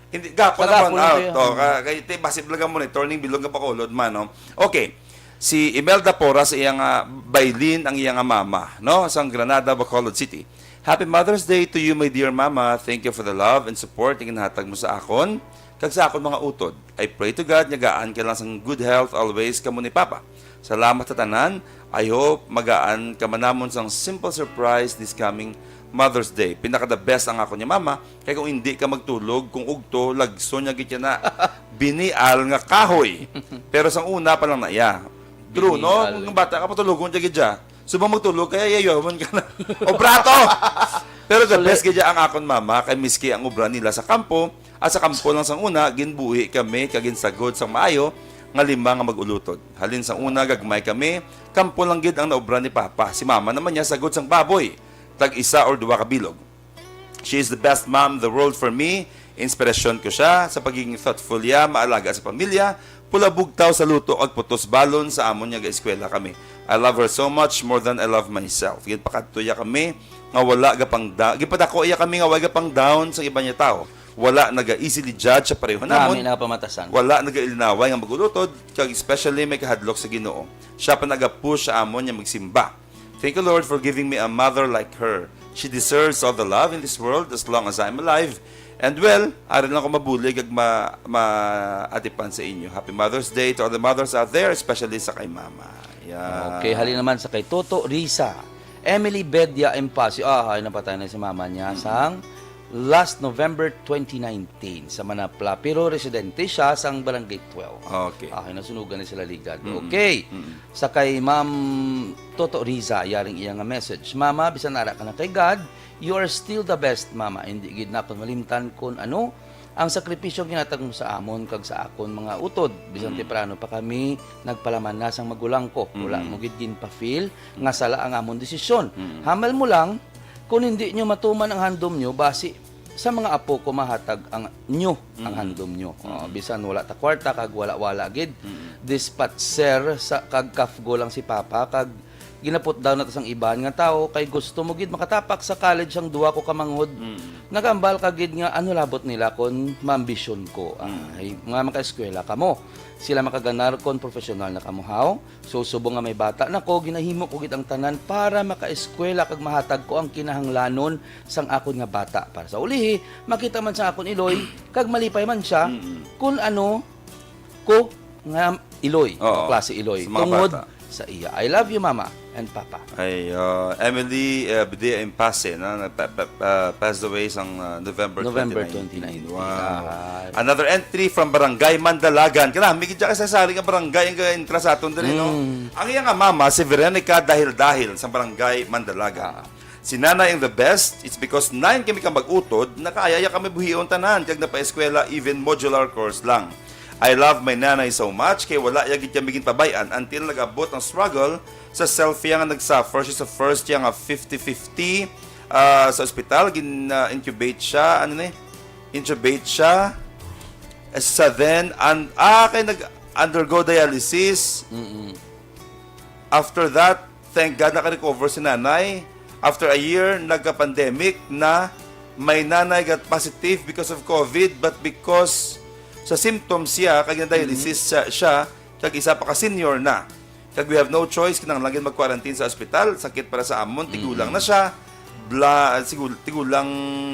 Hindi, gapon Sa ang gapon brown out. kayo. Oh, ka-, kay te, basi talaga mo ni, turning bilog nga Bacolod man, no? Okay. Si Imelda Porras, iya nga Bailin, ang iya nga mama, no? Sang Granada, Bacolod City. Happy Mother's Day to you, my dear mama. Thank you for the love and support nga ginhatag mo sa akon kag sa akon mga utod. I pray to God nga gaan ka lang sang good health always kamo ni Papa. Salamat sa tanan. I hope magaan ka man namon sang simple surprise this coming Mother's Day. Pinaka the best ang akon nga mama, kay kung hindi ka magtulog, kung ugto, lagson niya gid na binial nga kahoy. Pero sang una pa lang na iya. True, no? Binial. Kung bata ka, patulogon siya gid siya. Subong magtulog, kaya yayawon ka na. O brato! Pero the Sulit. best gid ang akon mama, kay miski ang obra nila sa kampo, at sa kampo lang sang una, ginbuhi kami, kag ginsagod sang maayo, nga lima nga mag-ulutod. Halin sang una, gagmay kami, kampo lang gid ang naobra ni Papa. Si Mama naman niya, sagod sang baboy, tag isa or duha ka bilog. She is the best mom in the world for me. Inspirasyon ko siya sa pagiging thoughtful niya, maalaga sa pamilya, pula bugtaw sa luto, ag putos balon sa amon nga ga-eskwela kami. I love her so much more than I love myself. Ginpakadto iya kami nga wala gapang da-, ginpadako iya kami nga wala gapang down sa iban niya tawo. Wala naga easily judge sa pareho namon. Nami na pamatasan. Wala nagailinaway nga mag-ulutod, kag especially may kahadlok sa Ginoo. Siya pa naga-push sa amon nga magsimba. Thank you, Lord, for giving me a mother like her. She deserves all the love in this world as long as I'm alive. And well, ari lang ko mabulig ag ma, maatipan sa inyo. Happy Mother's Day to all the mothers out there, especially sa kay Mama. Yeah. Okay, halin naman sa kay Toto Risa. Emily Bedia Empasio. Ah, ay, napatay na si mama niya sang last November twenty nineteen sa Manapla. Pero residente siya sang Barangay twelve. Okay. Ah, nasunugan na sila ligad. Mm-mm. Okay. Mm-mm. Sa kay Ma'am Toto Riza, yaring iya nga message. Mama, bisan ara ka na kay God, you are still the best, Mama. Hindi gid naton malimtan kun ano ang sakripisyo ginatag mo sa amon kag sa akon mga utod. Bisan Mm. temprano pa kami nagpalaman na sang magulang ko. Wala Mm. mo gid ginpa-feel nga sala ang amon desisyon. Mm. Hambal mo lang, kung hindi nyo matuman ang handom nyo, basi sa mga apo ko mahatag ang nyo ang Mm. handom nyo. Oh, Mm. bisan wala ta kwarta kag wala-wala gid. Mm. Dispatcher sa kag kafgo lang si Papa kag ginaput down na ta sang iban nga tawo kay gusto mo gid makatapak sa college ang duha ko ka manghod. Mm. Nagambal ka gid nga ano labot nila kon maambisyon ko. Mm. Ay, nga makaeskwela kamo. Sila makaganar kon professional na kamo, haw? So, subong nga may bata na ko, ginahimo ko gid ang tanan para makaeskwela kag mahatag ko ang kinahanglanon sang akon nga bata. Para sa ulihi, makita man sang akon iloy, kag malipay man siya, Mm-mm. kun ano ko nga iloy, Oo, o klase iloy, sa mga tungod bata. sa iya. I love you, Mama and Papa. Ay, uh, Emily, uh, Bidea Impase, na, na, pa, pa, uh, passed away sang, uh, November November twenty nineteen. twenty nineteen. Wow. Ah. Another entry from Barangay Mandalagan. Kana, may gid ka sa sari nga barangay ang entra sa aton diri, no? Mm. Ang iya nga mama, si Veronica Dahil Dahil, sa Barangay Mandalagan. Ah. Si Nanay ang the best, it's because nine kami ka mag-utod, nakaaya kami buhion tanan, kag napaeskwela, even modular course lang. I love my nanay so much, kay wala ya gid kami ginpabay-an until nag-abot ang struggle sa self iya nga nag-suffer. She's the first iya nga fifty fifty, ah, sa ospital, gin, ah, incubate siya, ano ni? Intubate siya. Sa then, and, ah, kay nag-undergo dialysis. Mm-mm. After that, thank God, naka-recover si nanay. After a year, nagka-pandemic na may nanay got positive because of COVID, but because sa symptoms siya, kag na-dialysis Mm-hmm. siya, siya, kag isa pa ka senior na. Kag we have no choice, kinahanglan gid mag-quarantine sa ospital, sakit para sa amon, tigulang Mm-hmm. na siya, bla-, sigul-, tigulang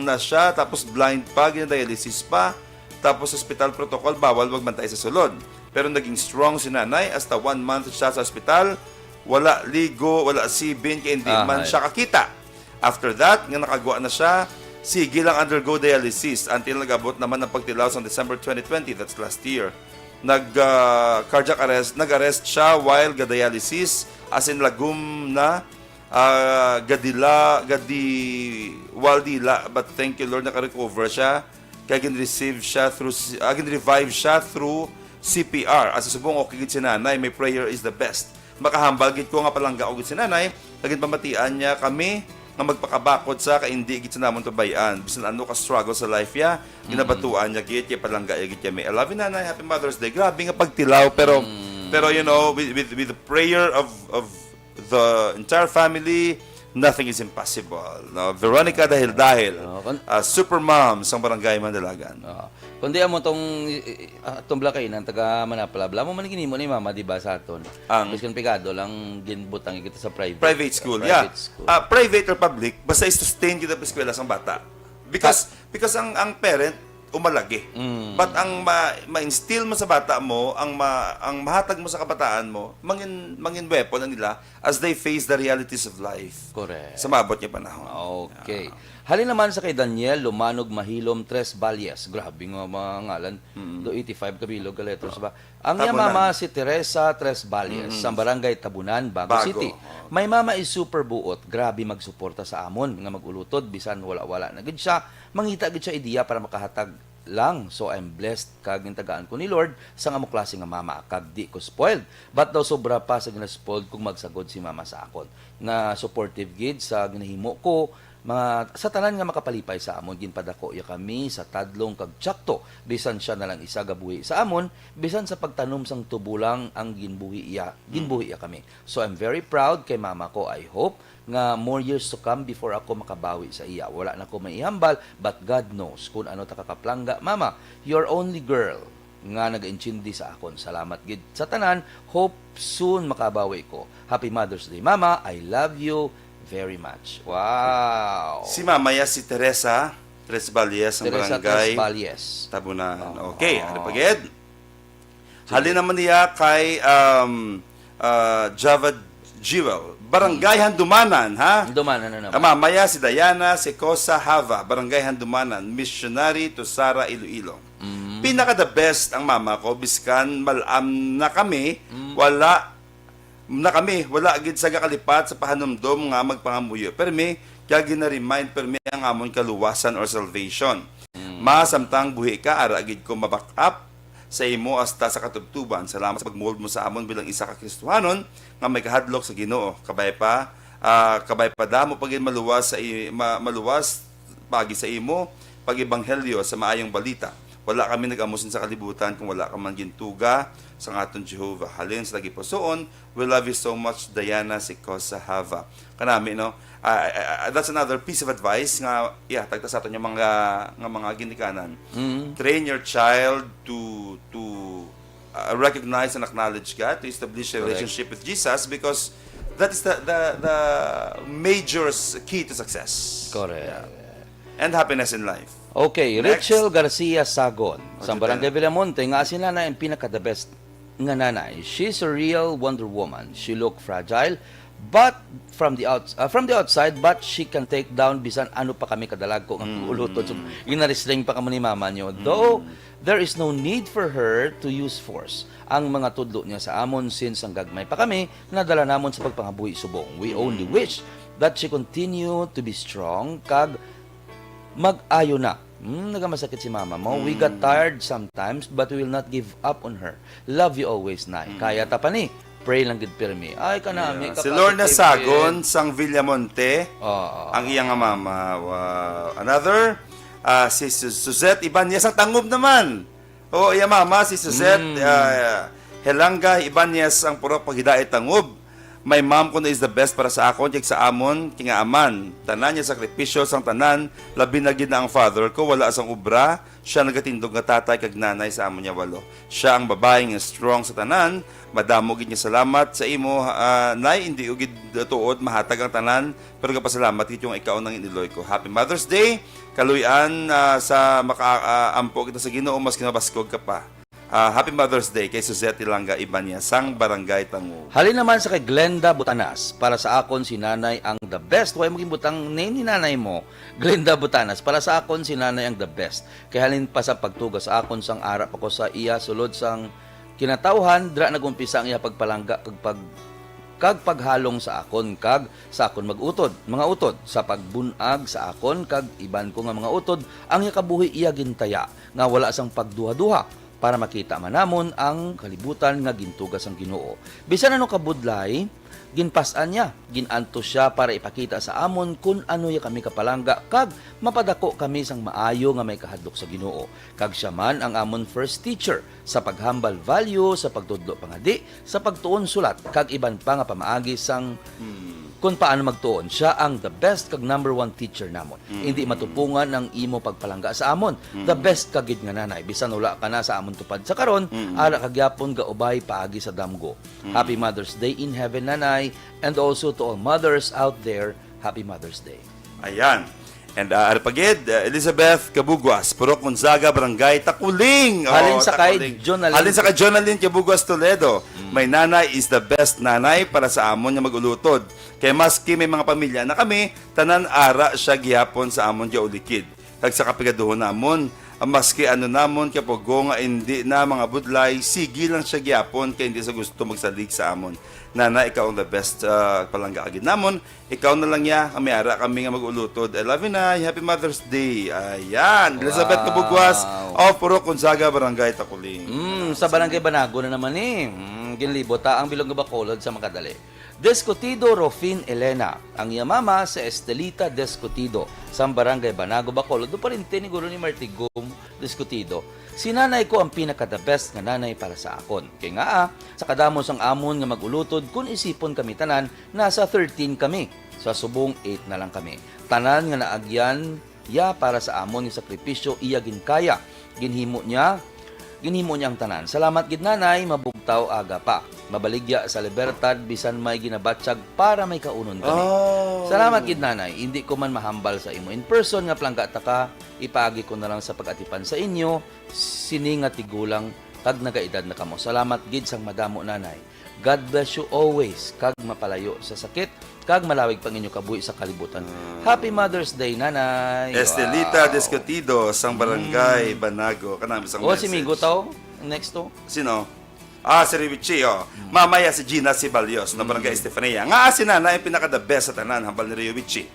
na siya, tapos blind pa, gina-dialysis pa, tapos hospital protocol, bawal magbantay sa sulod. Pero naging strong si nanay, hasta one month siya sa ospital, wala ligo, wala sibin, kay hindi man Ahay. siya kakita. After that, nga nakagwa na siya, sige lang undergo dialysis until nag-abot naman ang pagtilaw sa December twenty twenty, that's last year. Nag, ah, cardiac arrest, nag-arrest siya while ga-dialysis, as in lagom na, ah, gadila, gadi, while dila, but thank you Lord, naka-recover siya. Kay gin-receive siya through, ah, gin-revive siya through C P R. As subong okay gid si nanay, my prayer is the best. Makahambal gid ko nga palangga ko gid si nanay, kag ginpamatian niya kami nga magpakabakod sa kay indi gid sa namon pabay-an. Bisan ano ka struggle sa life ya, Mm. ginabatuan niya gid, kay palangga ya gid kami. I love you, Nanay. Happy Mother's Day. Grabe nga pagtilaw, pero, Mm. pero, you know, with, with, with the prayer of, of the entire family, nothing is impossible. No? Veronica Dahil Dahil, Oo, kun- ah, super mom sang Barangay Mandalagan. Oo. Kundi amo tong, i-, i-, ah, tong Blakainan, taga Manapla, bala mo man ginhimo ni Mama, di ba, sa aton? Ang Biskan pigado lang ginbutang kita sa private, Private school, private yeah. school. Ah, private or public, basta i-sustain kita pa eskwela sang bata. Because, Ah. because ang, ang parent, umalagi. Mm. But ang ma-, ma-instill mo sa bata mo, ang ma-, ang mahatag mo sa kabataan mo, mangin, mangin weapon ang nila as they face the realities of life. Correct. Sa maabot nga panahon. Okay. Yeah. Halin naman sa kay Daniel Lumanog Mahilom Tres Valles. Grabe nga mga ngalan. Mm. Do eighty-five ka bilog ka letters ba? Ang iya Tabunan. mama si Teresa Tres Valles, Mm. sa Barangay Tabunan, Bago Bago. City. Oh. My mama is super buot. Grabe magsuporta sa amon nga mag-ulutod, bisan wala-wala na gid siya. Mangita gid siya ideya para makahatag lang. So, I'm blessed kag gintagaan ko ni Lord sang amo klase nga mama, kag di ko spoiled. But daw sobra pa sa ginaspoiled kung magsagod si mama sa akon. Na supportive gid sa ginahimo ko, Ma-, sa tanan nga makapalipay sa amon, ginpadako iya kami sa tadlong kag tsakto, bisan sia na lang isa gabuhi sa amon, bisan sa pagtanom sang tubo lang ang ginbuhi iya, ginbuhi iya kami. So, I'm very proud kay mama ko. I hope nga more years to come before ako makabawi sa iya. Wala na ko maihambal, but God knows kung ano ta kakapalangga. Mama, your only girl nga nagaintindi sa akon. Salamat gid sa tanan. Hope soon makabawi ko. Happy Mother's Day, Mama. I love you very much. Wow. Si Mama ya si Teresa Tres Valles, ang Teresa barangay Tres Valles. Tabunan. Oo. Okay, ano pa gid? Halin naman niya kay um, uh, Java Jewel. Barangay Handumanan, ha? Duman, ano naman? Ang mamaya si Diana Secosa Hava, Barangay Handumanan, Missionary to Sara, Iloilo. Mm. Pinaka the best ang mama ko, biskan malam na kami, wala na kami, wala gid sa gakalipat sa pahanumdom nga magpangamuyo. Pero mi, kaya gina-remind pero mi ang amon kaluwasan or salvation. Ma, samtang buhi ka, ara gid ko ma-back up sa imo hasta sa katubtuban. Salamat sa pagmold mo sa amon bilang isa ka Kristohanon nga may kahadlok sa Ginoo. Kabay pa, ah, kabay pa damo pa gid maluwas sa i-, ma-, maluwas paagi sa imo pag-ebanghelyo sa maayong balita. Wala kami nag-amo sin sa kalibutan kung wala ka man gintuga sang aton Jehovah. Halin sa tagipusoon, we love you so much, Diana Secosa Hava. Kanami, no? Ah, ah, ah, that's another piece of advice nga, yeah, tagta sa aton yung mga, nga mga ginikanan. Mm. Train your child to to uh, recognize and acknowledge God, to establish a Correct. Relationship with Jesus because that is the the, the major s- key to success. Correct. Yeah. And happiness in life. Okay, Next. Rachel Garcia Sagon, What sa you Barangay tell? Villamonte, nga si Nanay ang pinaka-the best nga nanay. She's a real Wonder Woman. She look fragile, but from the outs uh, from the outside, but she can take down bisan ano pa kami kadalagko nga uluton. So, ginarestrain pa kamo ni mama nyo. Though, there is no need for her to use force. Ang mga tudlo niya sa amon since ang gagmay pa kami, nadala namon sa pagpangabuhi subong. We only wish that she continue to be strong kag mag-ayo na. Hmm, nagamasakit si mama mo. We got tired sometimes, but we will not give up on her. Love you always, Nay. Kaya ta pa ni. Pray lang gid pirmi. Ay, kanami. Yeah. Si Lorna Sagon sang Villamonte, Oo. ang iya nga mama. Wow. Another, ah, si Su- Suzette Ibanez ang Tangob naman. Oo, iya mama, si Suzette ah, Helanga Ibanez ang purok paghidaay Tangob. My mom kuno is the best para sa akon kag sa amon, kay nga aman. Tanan niya sakripisyo sang tanan, labi na gid na ang father ko, wala sang obra. Siya nagatindog nga tatay kag nanay sa amon niya walo. Siya ang babae nga strong sa tanan. Madamo gid nga salamat sa imo, ah, Nay, hindi ko gid tuod mahatag ang tanan, pero gapasalamat gid yung ikaw nang iniloy ko. Happy Mother's Day. Kaluy-an ah, sa makaampo kita sa Ginoo mas kinabaskog ka pa. Ah, Happy Mother's Day kay Suzette Ilanga Ibanez sang Barangay Tango. Halin naman sa kay Glenda Butanas, para sa akon si Nanay ang the best. Way mo ginbutang name ni Nanay mo. Glenda Butanas, para sa akon si Nanay ang the best. Kay halin pa sa pagtuga sa akon sang ara pa ko sa iya sulod sang kinatawhan, dira nag-umpisa ang iya pagpalangga kag pag kag paghalong sa akon kag sa akon mag-utod, mga utod, sa pagbun-ag sa akon kag iban ko nga mga utod, ang iya kabuhi iya gintaya nga wala sang pagduha-duha, para makita man namon ang kalibutan nga gintuga sang Ginoo. Bisan ano kabudlay, ginpas-an niya, gin-antos siya para ipakita sa amon kun ano iya kami kapalangga kag mapadako kami sang maayo nga may kahadlok sa Ginoo. Kag siya man ang amon first teacher sa paghambal value, sa pagtudlo pangadi, sa pagtuon sulat, kag iban pa nga pamaagi sang kun paano magtuon. Siya ang the best kag number one teacher namon. Hindi matupungan ang imo pagpalangga sa amon. The best ka gid nga nanay. Bisan wala ka na sa amon tupad sa karon, ara ka gyapon gaubay paagi sa damgo. Happy Mother's Day in heaven, Nanay. And also to all mothers out there, Happy Mother's Day. Ayan. And uh, Arpagid, uh, Elizabeth Kabugwas, Purok Gonzaga, Barangay Takuling. Halin Oh, sa kay Takuling. Jonalyn. Halin sa kay Jonalyn Kabugwas Toledo. My nanay is the best nanay para sa amon nga mag-ulutod. Kay maski may mga pamilya na kami, tanan ara siya gihapon sa amon gaulikid. Kag sa kapigaduhon namon, ah, maski ano namon kapugo nga hindi na mga budlay, sige lang siya gihapon kay hindi sa gusto magsalig sa amon. Nana, ikaw ang the best uh, palangga agid namon. Ikaw na lang ya, kami ara kami nga mag-ulutod. I love you, Nay. Happy Mother's Day. Ayan. Elizabeth Wow. Kabugwas of Purok Gonzaga, Barangay Takuling. Mm, sa Barangay Banago na naman eh. Mm, ginlibot ta ang bilog nga Bacolod sa makadali. Discutido Rufin Elena, ang iya mama si Estelita Discutido, sang Barangay Banago, Bacolod, do pariente ni guro ni Martigom Discutido. Si nanay ko ang pinaka the best nga nanay para sa akon. Kay nga, ah, sa kadamo sang amon nga mag-ulutod, kun isipon kami tanan, nasa thirteen kami. Sa subong, eight na lang kami. Tanan nga naagyan ya para sa amon nga sakripisyo iya ginkaya. Ginhimo niya, ginhimo niya ang tanan. Salamat gid, Nanay, mabugtaw aga pa. Mabaligya sa libertad bisan may ginabatyag para may kaunon kami. Oh. Salamat gid, Nanay. Hindi ko man mahambal sa imo in person nga palangga ta ka, ipaagi ko na lang sa pag-atipan sa inyo sini nga tigulang kag nagaedad na kamo. Salamat gid sang madamo, Nanay. God bless you always, kag mapalayo sa sakit, kag malawig pa ang inyo kabuhi sa kalibutan. Ah. Happy Mother's Day, Nanay. Estelita Wow. Discutido, sang Barangay Mm. Banago. Kanami sang Oh, si message. Migo tao. Next to. Sino? Ah, si Riwichi, oh. Mm. Mamaya si Gina Sibalios, na Barangay Mm. Estefania. Nga si Nanay ang pinaka-the best sa tanan, hambal ni Riwichi.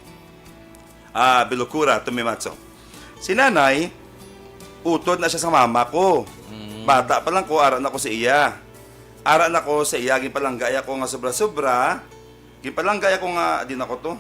Ah, Bilukura, Tumimatso. Si Nanay, utod na siya sa mama ko. Mm. Bata pa lang ko, ara na ko sa iya. Ara na ko sa iya, ginpalanggay ako nga sobra-sobra. Ginpalanggay ako nga, di na ko to.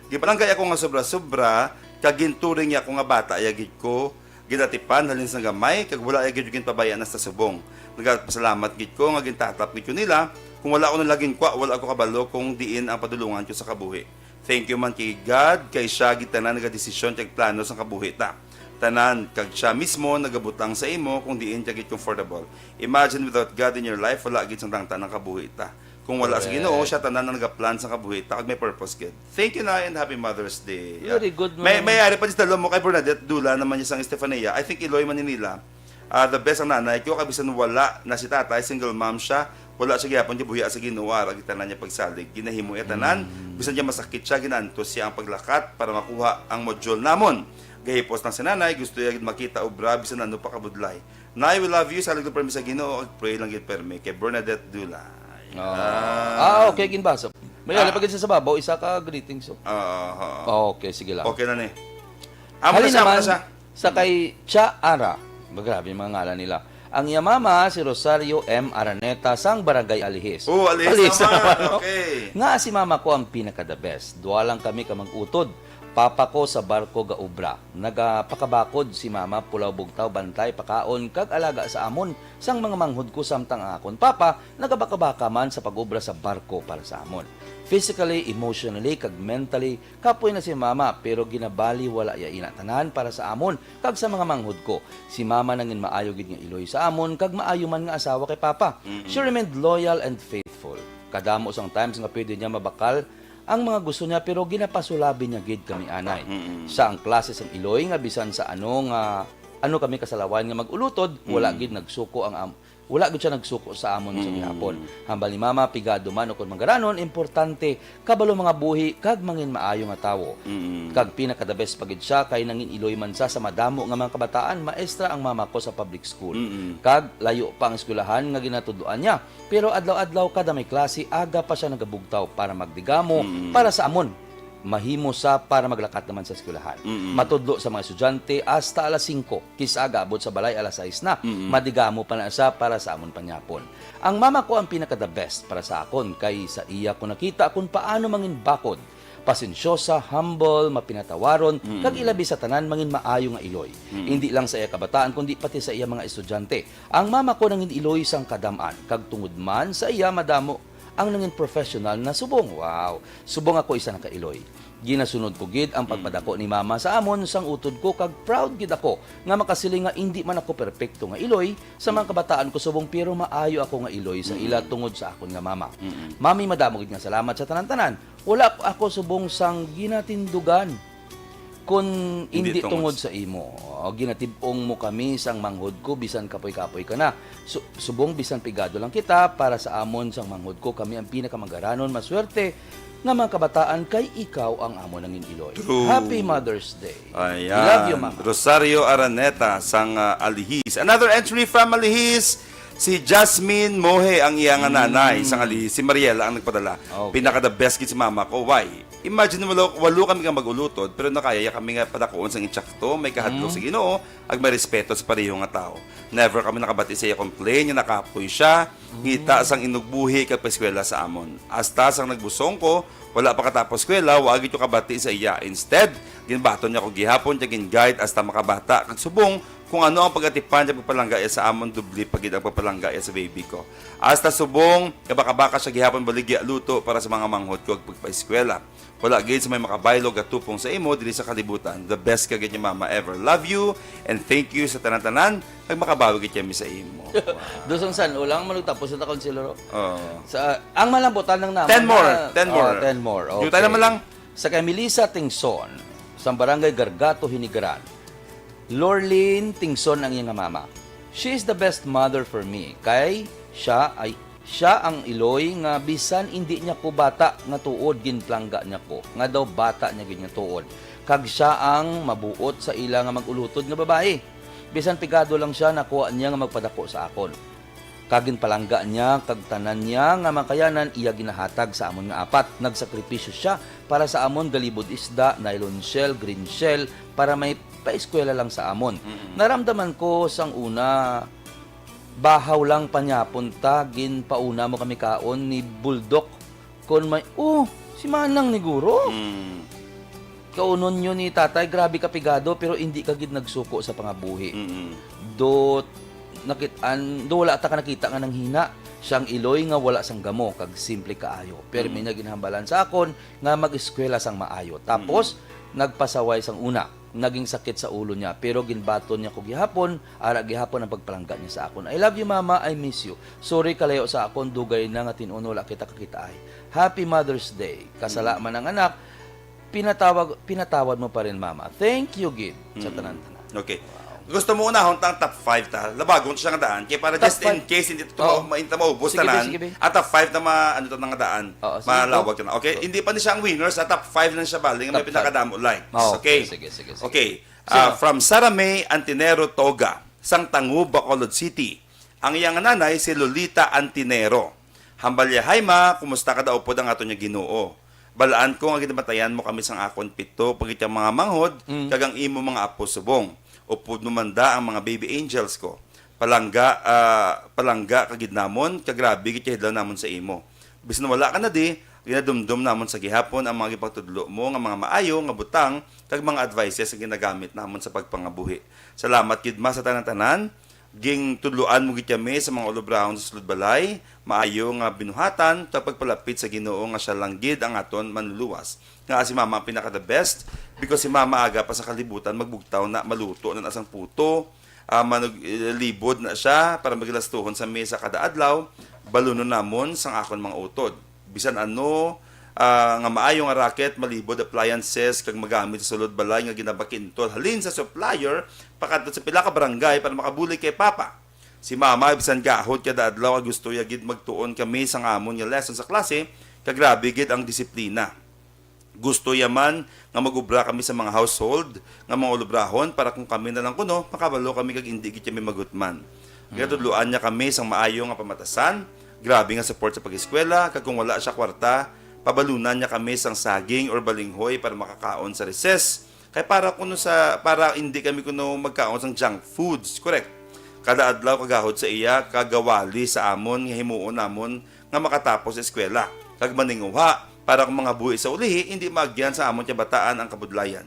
Ginpalanggay ako nga sobra-sobra, kag ginturing niya ako nga bata, iya gid ko. Ginatipan halin sang gamay, kag wala iya gid ginpabayaan hasta subong. Nagapasalamat gid ko nga gintatap gid ko nila. Kung wala ko nila ginkwa, wala ko kabalo kung diin ang padulungan ko sa kabuhi. Thank you man kay God, kay siya gid tanan nagadesisyon kag plano sang kabuhi ta. Tanan, kag siya mismo nagabutang sa imo kung diin ka gid comfortable. Imagine, without God in your life, wala gid sang tangtan ang kabuhi ta. Kung wala sa Correct. Ginoo, siya tanan ang nagaplan sang kabuhi ta kag may purpose gid. Thank you, Nay, and happy Mother's Day. Yeah. Very good, May, man. May ari pa di sa mo kay Bernadette Dula naman niya sang Estefania. I think Iloy man ni nila. Ah, the best ang nanay ko, kay bisan wala na si tatay, single mom siya, wala siya gihapon gibuhia sa Ginoo, ara gid tanan niya pagsalig. Ginahimo iya tanan, Mm. bisan niya masakit siya, ginaantos siya ang paglakat para makuha ang module namon. Gahipos lang si nanay, gusto niya gid makita obra, bisan ano pa kabudlay. Nay, we love you, salig lang permi sa Ginoo, ag pray lang gid permi. Kay Bernadette Dula. Ah. Ah, okay, ginbasa. May Ah. ala pa gid sa babaw, isa ka greetings, oh. Ah, ah, ah. Okay, sige lang. Okay na ni. Amo na Halin siya, amo na naman siya. sa kay Cha Ara. Grabe yung mga ngalan nila. Ang iya mama, si Rosario M. Araneta, sang Barangay Alihis. Oh, Alihis Alihis naman. naman, oh. Okay. Nga si mama ko ang pinaka the best. Dua lang kami ka mag-utod. Papa ko sa barko ga obra. Nagapakabakod si mama, pulaw, bugtaw, bantay, pakaon, kag alaga sa amon sang mga manghod ko, samtang ang akon papa nagabakabaka man sa pag-obra sa barko para sa amon. Physically, emotionally, kag mentally, kapoy na si mama, pero ginabali wala ya ina tanan para sa amon kag sa mga manghod ko. Si mama nangin maayo gid nga iloy sa amon, kag maayo man nga asawa kay papa. Mm-mm. She remained loyal and faithful. Kadamo sang times nga pwede niya mabakal ang mga gusto niya, pero ginapasulabi niya gid kami anay. Mm-mm. Sa ang klase sang iloy nga bisan sa ano nga, ano kami kasalawan nga mag-ulutod, wala Mm. gid nagsuko ang am-, wala gid siya nagsuko sa amon sa Mm. gihapon. Hambal ni Mama, pigado man o kon manggaranon, importante, kabalo mga buhi, kag mangin maayo nga tawo. Mm. Kag pinaka the best pa gid siya kay nangin iloy man sa, sa madamo nga mga kabataan, maestra ang mama ko sa public school. Mm. Kag layo pa ang eskwelahan nga ginatudloan niya. Pero adlaw-adlaw, kada may klase, aga pa siya nagabugtaw para magdigamo, Mm. para sa amon. Mahimo sa para maglakat naman sa eskwelahan. Mm. Matudlo sa mga estudyante hasta alas singko, kis-a gaabot sa balay alas sais na. Mm. Madigamo pa na siya para sa amon panyapon. Ang mama ko ang pinaka the best para sa akon, kay sa iya ko nakita kung paano mangin bakod. Pasensyosa, humble, mapinatawaron, Mm. kag ilabi sa tanan mangin maayo nga iloy. Mm. Hindi lang sa iya kabataan, kundi pati sa iya mga estudyante. Ang mama ko nangin iloy sang kadam-an, kag tungod man sa iya madamo ang nangin professional na subong. Wow! Subong ako isa na ka iloy. Ginasunod ko gid ang Mm. pagpadako ni mama sa amon sang utod ko, kag proud gid ako nga makasiling nga indi man ako perpekto nga iloy sa mga kabataan ko subong, pero maayo ako nga iloy sa Mm. ila tungod sa akon nga mama. Mm. Mami, madamo gid nga salamat sa tanan-tanan. Wala ako subong sang ginatindugan kun Hindi indi tungod tungod sa imo. O, ginatib-ong mo kami sang manghod ko, bisan kapoy-kapoy ka na. Su-, subong bisan pigado lang kita, para sa amon sang manghod ko, kami ang pinakamagaranon, maswerte nga mga kabataan, kay ikaw ang amon nangin iloy. True. Happy Mother's Day. Ayan. We love you, Mama. Rosario Araneta sang, ah, Alihis. Another entry from Alihis. Si Jasmine Mohe ang iya nga Mm. nanay sang Alihis. Si Mariela ang nagpadala. Okay. Pinaka the best gid si mama ko. Why? Imagine, walo, walo kami ka mag-ulutod, pero nakaya ya kami nga padakuon sang insakto, may kahadlok Mm. sa Ginoo, ag may respeto sa pareho nga tawo. Never kami nakabati sa iya complain nga nakapoy siya, ngita sang inugbuhi kag paeskwela sa amon. Hasta sang nagbusong ko, wala pa katapos eskwela, wa gid ko kabati sa iya. Instead, ginbaton niya ko gihapon, kag gin-guide hasta makabata, kag subong kung ano ang pag-atipan niya, pagpalangga iya sa amon, doble pa gid ang pagpalangga iya sa baby ko. Hasta subong, kabaka-baka siya gihapon baligya luto para sa mga manghod ko ag pagpaeskwela. Wala gid sa may makabaylo gatupong sa imo diri sa kalibutan. The best ka gid ni Mama ever. Love you and thank you sa tanan-tanan. Kag makabawi gid kami sa imo. Wow. Dosang san-o lang man nagtapos na ta, Konsehero. Oo. Sa, ang malambutan lang naman Ten more. na, Ten oh, more. ten more. Yung tayo Okay. naman lang. Sa kay Melissa Tingson, sa Barangay Gargato, Hinigaran. Lorlene Tingson ang iyang mama. She is the best mother for me. Kay siya ay, siya ang iloy nga bisan indi niya ko bata nga tuod, ginplangga niya ko, nga daw bata niya gid nga tuod. Kag siya ang mabuot sa ila nga mag-ulutod nga babayi. Bisan pigado lang siya, nakuha niya nga magpadako sa akon. Kag ginpalangga niya, kag tanan niya nga makayanan iya ginahatag sa amon nga apat. Nagsakripisyo siya para sa amon, galibod isda, nylon shell, green shell, para may paeskwela lang sa amon. Mm-mm. Naramdaman ko sang una, bahaw lang panyapon ta, ginpauna mo kami kaon ni Bulldog. Kon may, "Oh, si Manang ni guro." Mm. Kaunon yun ni Tatay, grabe ka pigado, pero hindi ka gid nagsuko sa pangabuhi. Mm-mm. Do, nakit-, an, do wala ta ka nakita nga nanghina. Siyang iloy nga wala sang gamo, kag simple kaayo. Pero Mm. may naginhambalan sa akon nga mag-eskwela sang maayo. Tapos, Mm. nagpasaway sang una. Naging sakit sa ulo niya, pero ginbaton niya ko gihapon, ara gihapon ang pagpalangga niya sa akon. "I love you, Mama. I miss you. Sorry, kalayo sa akon. Dugay na nga tin-on wala kita kakitaay. Happy Mother's Day. Kasala Mm. man ang anak, pinatawag, pinatawad mo pa rin, Mama." Thank you gid sa Mm. tanan-tanan. Okay. Wow. Gusto mo unahon ta ang top five ta? Labagon siya nga daan. Kay para Top just in five. case hindi ta Oo. ma-, hindi ta maubos Sige, tanan, sige, sige. Ang top five na ma-, ano ta nga daan? Oo, sige, Malawag go. ta na. Okay, Go. hindi pa ni siya ang winner sa top five na siya bali nga may Top five. pinakadamo likes. Oo, Okay. sige, sige, sige. Okay. Sino? Ah, from Sarah May Antinero Toga, sang Tangu, Bacolod City. Ang iyang nanay si Lolita Antinero. Hambalya, "Hi, Ma, kumusta ka daw pod ang aton nga Ginoo? Balaan ko nga ginamatayan mo kami sang akon pito pa gid nga mga manghod, Mm. kag ang imo mga apo subong. Upod mo man da ang mga baby angels ko. Palangga, ah, palangga ka gid namon, kag grabe gid kahidlaw namon sa imo. Bisan wala ka na di, ginadumdom namon sa gihapon ang mga gipatudlo mo nga mga maayo nga butang kag mga advices nga ginagamit namon sa pagpangabuhi. Salamat gid, Ma, sa tanan-tanan. Gintudloan mo gid kami sa mga ulobrahon sa sulod balay, maayo nga binuhatan, kag pagpalapit sa Ginoo nga siya lang gid ang aton Manluluwas." Nga si Mama ang pinaka the best, because si Mama aga pa sa kalibutan magbugtaw na, maluto na, na sang puto, ah, manug-, eh, libod na siya para magilastuhon sa mesa kada adlaw, balunon namon sang akon mga utod. Bisan ano, ah, nga maayo nga racket, malibod appliances, kag magamit sa sulod balay nga ginabakintol halin sa supplier, pakadto sa pila ka barangay para makabulig kay Papa. Si Mama, bisan gahod kada adlaw, kag gusto ya gid magtuon kami sang amon nga lesson sa klase, kag grabe gid ang disiplina. Gusto ya man nga mag-obra kami sa mga household nga mga ulobrahon para kung kami na lang kuno, makabalo kami kag indi gid kami magutman. Mm. Ginatudloan niya kami sang maayo nga pamatasan, grabe nga support sa pag-eskwela, kag kung wala siya kwarta, pabalunan niya kami sang saging or balinghoy para makakaon sa recess. Kay para kuno sa, para hindi kami kuno magkaon sang junk foods, correct? Kada adlaw kagahod sa iya, kagawali sa amon nga himuon namon nga makatapos sa eskwela, kag maninguha para kung mga buhi sa ulihi, hindi maagyan sa amon kabataan ang kabudlayan.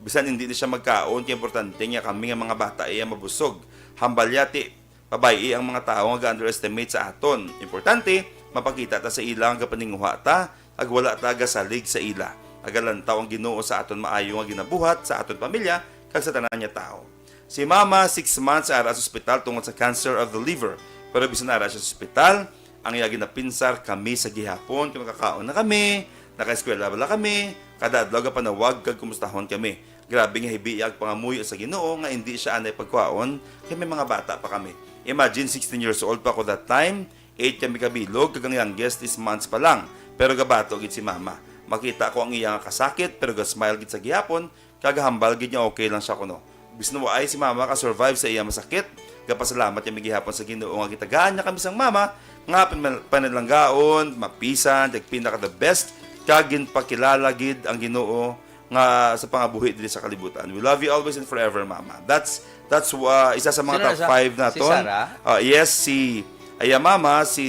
Bisan hindi na siya magkaon, kay importante nga kami nga mga bata iya mabusog. Hambal yati, pabay-i ang mga tawo nga ga-underestimate sa aton. Importante, mapakita ta sa ila nga gapaninguha ta, ag wala ta gasalig sa ila. Agalantaw ang Ginoo sa aton maayo nga ginabuhat, sa aton pamilya, kag sa tanan nga tawo. Si Mama, six months, ara sa ospital tungod sa cancer of the liver. Pero bisan ara siya sa ospital, ang iya ginapinsar, "Kami sa gihapon, kay makakaon na kami, nakaeskwela bala kami, kada adlaw gapanawag kag kumustahon kami." Grabe nga hibiya ag pangamuyo sa Ginoo nga indi siya anay pagkuhaon, kay may mga bata pa kami. Imagine, sixteen years old pa ko that time, eight kami kabilog, kag ang youngest is months pa lang. Pero gabato gid si Mama. Makita ko ang iya nga kasakit, pero ga-smile gid sa gihapon, kag hambal gid nga okay lang siya kuno. Bisan waay, si Mama ka-survive sa iya masakit. Gapasalamat kami gihapon sa Ginoo nga gitagaan niya kami sang Mama nga panal-, panalanggaon, mapisan, kag pinaka the best kag ginpakilala gid ang Ginoo nga sa pangabuhi diri sa kalibutan. We love you always and forever, Mama. That's that's uh, isa sa mga Sino top na sa- five si naton. Sarah? Uh, yes, si Aya Mama, si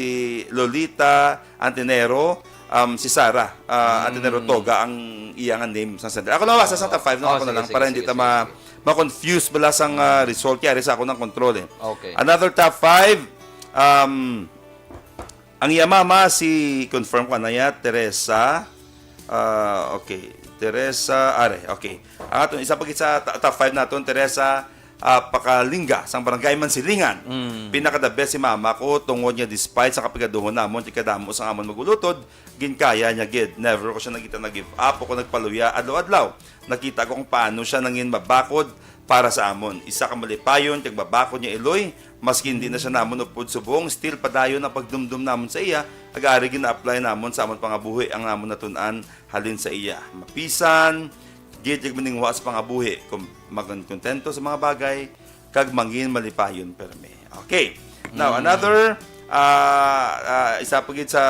Lolita Antinero, um, si Sarah uh, Antinero Toga ang iya nga name sa center. Ako na wasa sa top five na Oh, ako na sige, lang sige, para hindi sige, ta sige, ma sige. ma-confuse bala sang uh, result kaya sa ako ng control eh. Okay. Another top five, um, ang iya mama si confirm ko na ya, Teresa. Ah, okay. Teresa Are. Okay. Ang aton isa pa gid sa ta- top five naton, Teresa ah, Pakalinga sang Barangay Mansilingan. Mm. Pinaka the best si mama ko tungod niya despite sa kapigaduhon namon ti kadamo sang amon magulutod, ginkaya niya gid. Never ko siya nakita nag-give up o ko nagpaluya adlaw-adlaw. Nakita ko kung paano siya nangin mabakod para sa amon. Isa ka malipayon kag babakod niya iloy, maski hindi na siya namon upod subong, still padayon ang pagdumdum namon sa iya, ag ari gina-apply namon sa amon pangabuhi ang namon natun-an halin sa iya. Mapisan gid kag maninguha sa pangabuhi, kung maging kontento sa mga bagay, kag mangin malipayon permi. Okay. Now, Mm. another, ah, ah, isa pa gid sa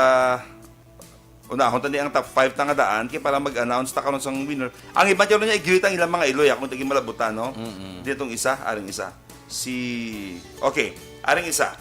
unahon tani ang top five ta nga daan kay para mag-announce ta karon sang winner. Ang iban karon niya i-greet ang ilang mga iloy, akong tagi malabutan, no? Mm-mm. Ditong isa, aring isa. Si, okay, aring isa.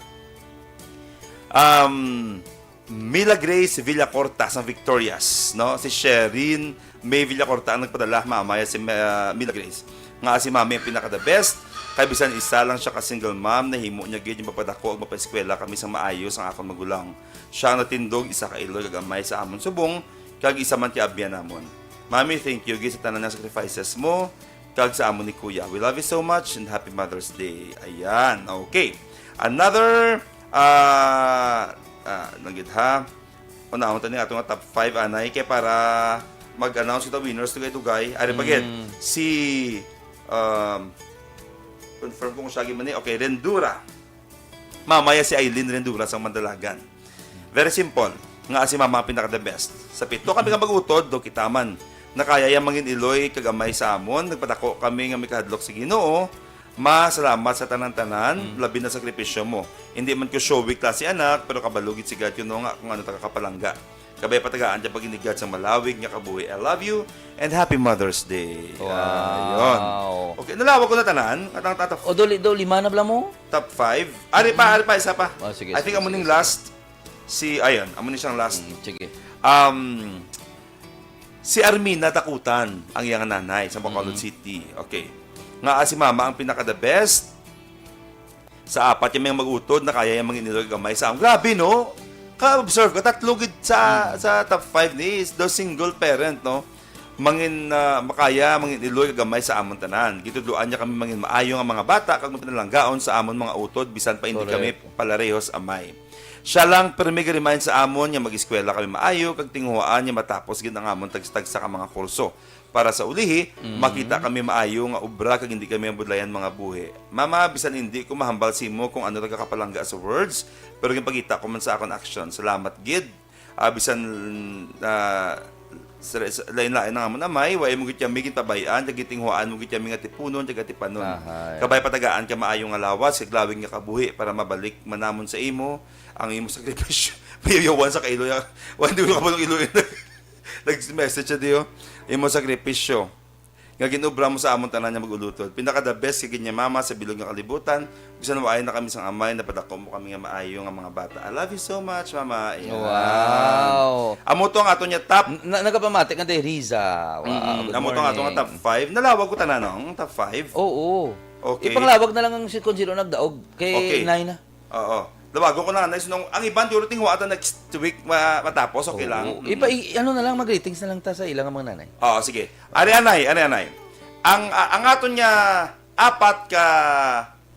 Um, Mila Grace Villacorta sang Victorias, no? Si Sherin May Villacorta ang nagpadala, mamaya si uh, Mila Grace. Nga si Mami ang pinaka the best. Kay bisan isa lang siya ka single mom, nahimo niya gid yung mapadako ug mapaeskwela kami sa maayo sang akon magulang. Siya ang natindog, isa ka iloy kag amay sa amon subong, kag isa man ka abyan namon. Mami, thank you gid sa tanan nga sacrifices mo kag sa amo ni Kuya. We love you so much and happy Mother's Day. Ayan, okay. Another, ah, ah, nagid ha. Unahon ta ni ato nga top five, anay, kay para mag-announce kita winners, tugay-tugay. Ari pa gid, Mm. si, um, confirm ko kung siya gid man ni. Okay, Rendura. Mamaya si Aileen Rendura sang Mandalagan. Very simple. Nga si Mama ang pinaka the best. Sa pito kami ka mag-utod, do kita man. Nakaya yang mangin iloy kag amay sa amon, nagpadako kami nga may kahadlok sa Ginoo. Ma, salamat sa tanan-tanan, Mm. labi na sakripisyo mo. Hindi man ko showy klase anak, pero kabalo gid si God kuno nga kung ano ta kakapalangga. Kabay patagaan ka paginigad sa malawig nga kabuhi. I love you and happy Mother's Day. Wow. Ayun. Okay, nalawag ko na tanan. At ang tatap O, duli, duli, manab lang mo? Top five. Ari pa, ari pa, isa pa. Oh, sige, I think sige, amo sige, ning sige. last. Si, ayun, amo ni siyang last. Mm, sige. Um, si Armina Takutan, ang iyang nanay sa Bacolod Mm. City. Okay. Nga ah, si mama ang pinaka the best. Sa apat yung mga mag-utod na kaya yung mga inilog gamay sa amon. Grabe, no? Ka-observe ko, tatlo gid sa, Mm. sa top five ni is the single parent, no? Mangin ah, makaya, mangin iloy kag gamay sa amon tanan. Gitudloan niya kami mangin maayo nga mga bata kag pinalanggaon sa amon mga utod bisan pa hindi kami Correct. palarehos amay. Siya lang pirmi ga-remind sa amon nga mag-eskwela kami maayo kag tinguhaan nga matapos gid ang amon tagsa-tagsa ka mga kurso. Para sa ulihi, Mm. makita kami maayo nga obra kag hindi kami mabudlayan mga buhi. Mama, bisan hindi ko mahambal simo kung ano nagakapalangga sa words, pero ginpakita ko man sa akon action. Salamat gid. Ah, bisan ah, sa, sa lain-lain nga amon amay, wa mo gid kami ginpabay-an, kag gitinguhaan mo gid kami nga tipunon, kag atipanon. Ahay. Kabay patagaan ka maayo nga lawas, kag lawig nga kabuhi para mabalik man namon sa imo ang imo sakripisyo. Mayayawan sa kailoy. Wa, hindi ko kabalo iloy. Nag-message siya diyo. Imo sakripisyo nga ginobra mo sa amon tanan nga mag-ulutod. Pinaka the best kay kanya mama sa bilog nga kalibutan. Bisan waay na kami sang amay, napadako mo kami nga maayo nga mga bata. I love you so much, mama. Ayan. Wow. Amo to ang ato niya top. N- na, nagapamati ka, Day Riza. Wow, Mm, good amo to ang ato nga morning. Top five. Nalawag ko tanan, no? Ang top five. Oo. Okay. Ipanglawag na lang ang si Consuelo nagdaog kay Okay. Nay na. Oo. Lawago ko na, Nay. So, nung, ang iban, duro ting huwata next week ma- matapos, okay Oo. lang. Mm. Ipa, i- ano na lang, mag-greetings na lang ta sa ilang mga nanay. Oo, sige. Ari, anay, ari, anay. Ang, a- ang aton nga apat ka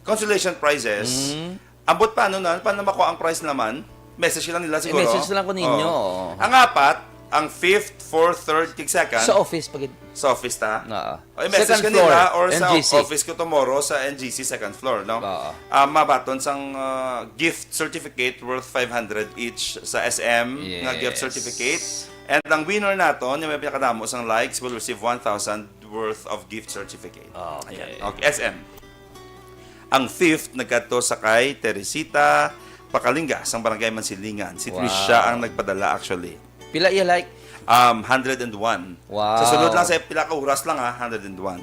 consolation prizes, Mm. ambot pa, ano na, paano makuha ang prize naman? Message lang nila siguro. I-message lang ko ninyo, Oo. oo. Ang apat, ang fifth, fourth, third, kag second. Sa office pa gid. Sa office ta? Oo. O, i-message Second ka nila floor, or sa N G C. Office ko tomorrow sa N G C second floor, no? Oo. Ah, mabaton sang ah, gift certificate worth five hundred each sa S M nga gift Yes. certificate. And ang winner naton, yung may pinakadamo sang likes, will receive one thousand worth of gift certificate. Okay. Ayan. Okay, S M. Ang fifth nagkadto sa kay Teresita Pakalinga sang Barangay Mansilingan. Si Wow. Trisha ang nagpadala actually. Pila iya like? Um, hundred and one. Wow. Sa sunod lang, sa pila ka oras lang, ha, hundred and one.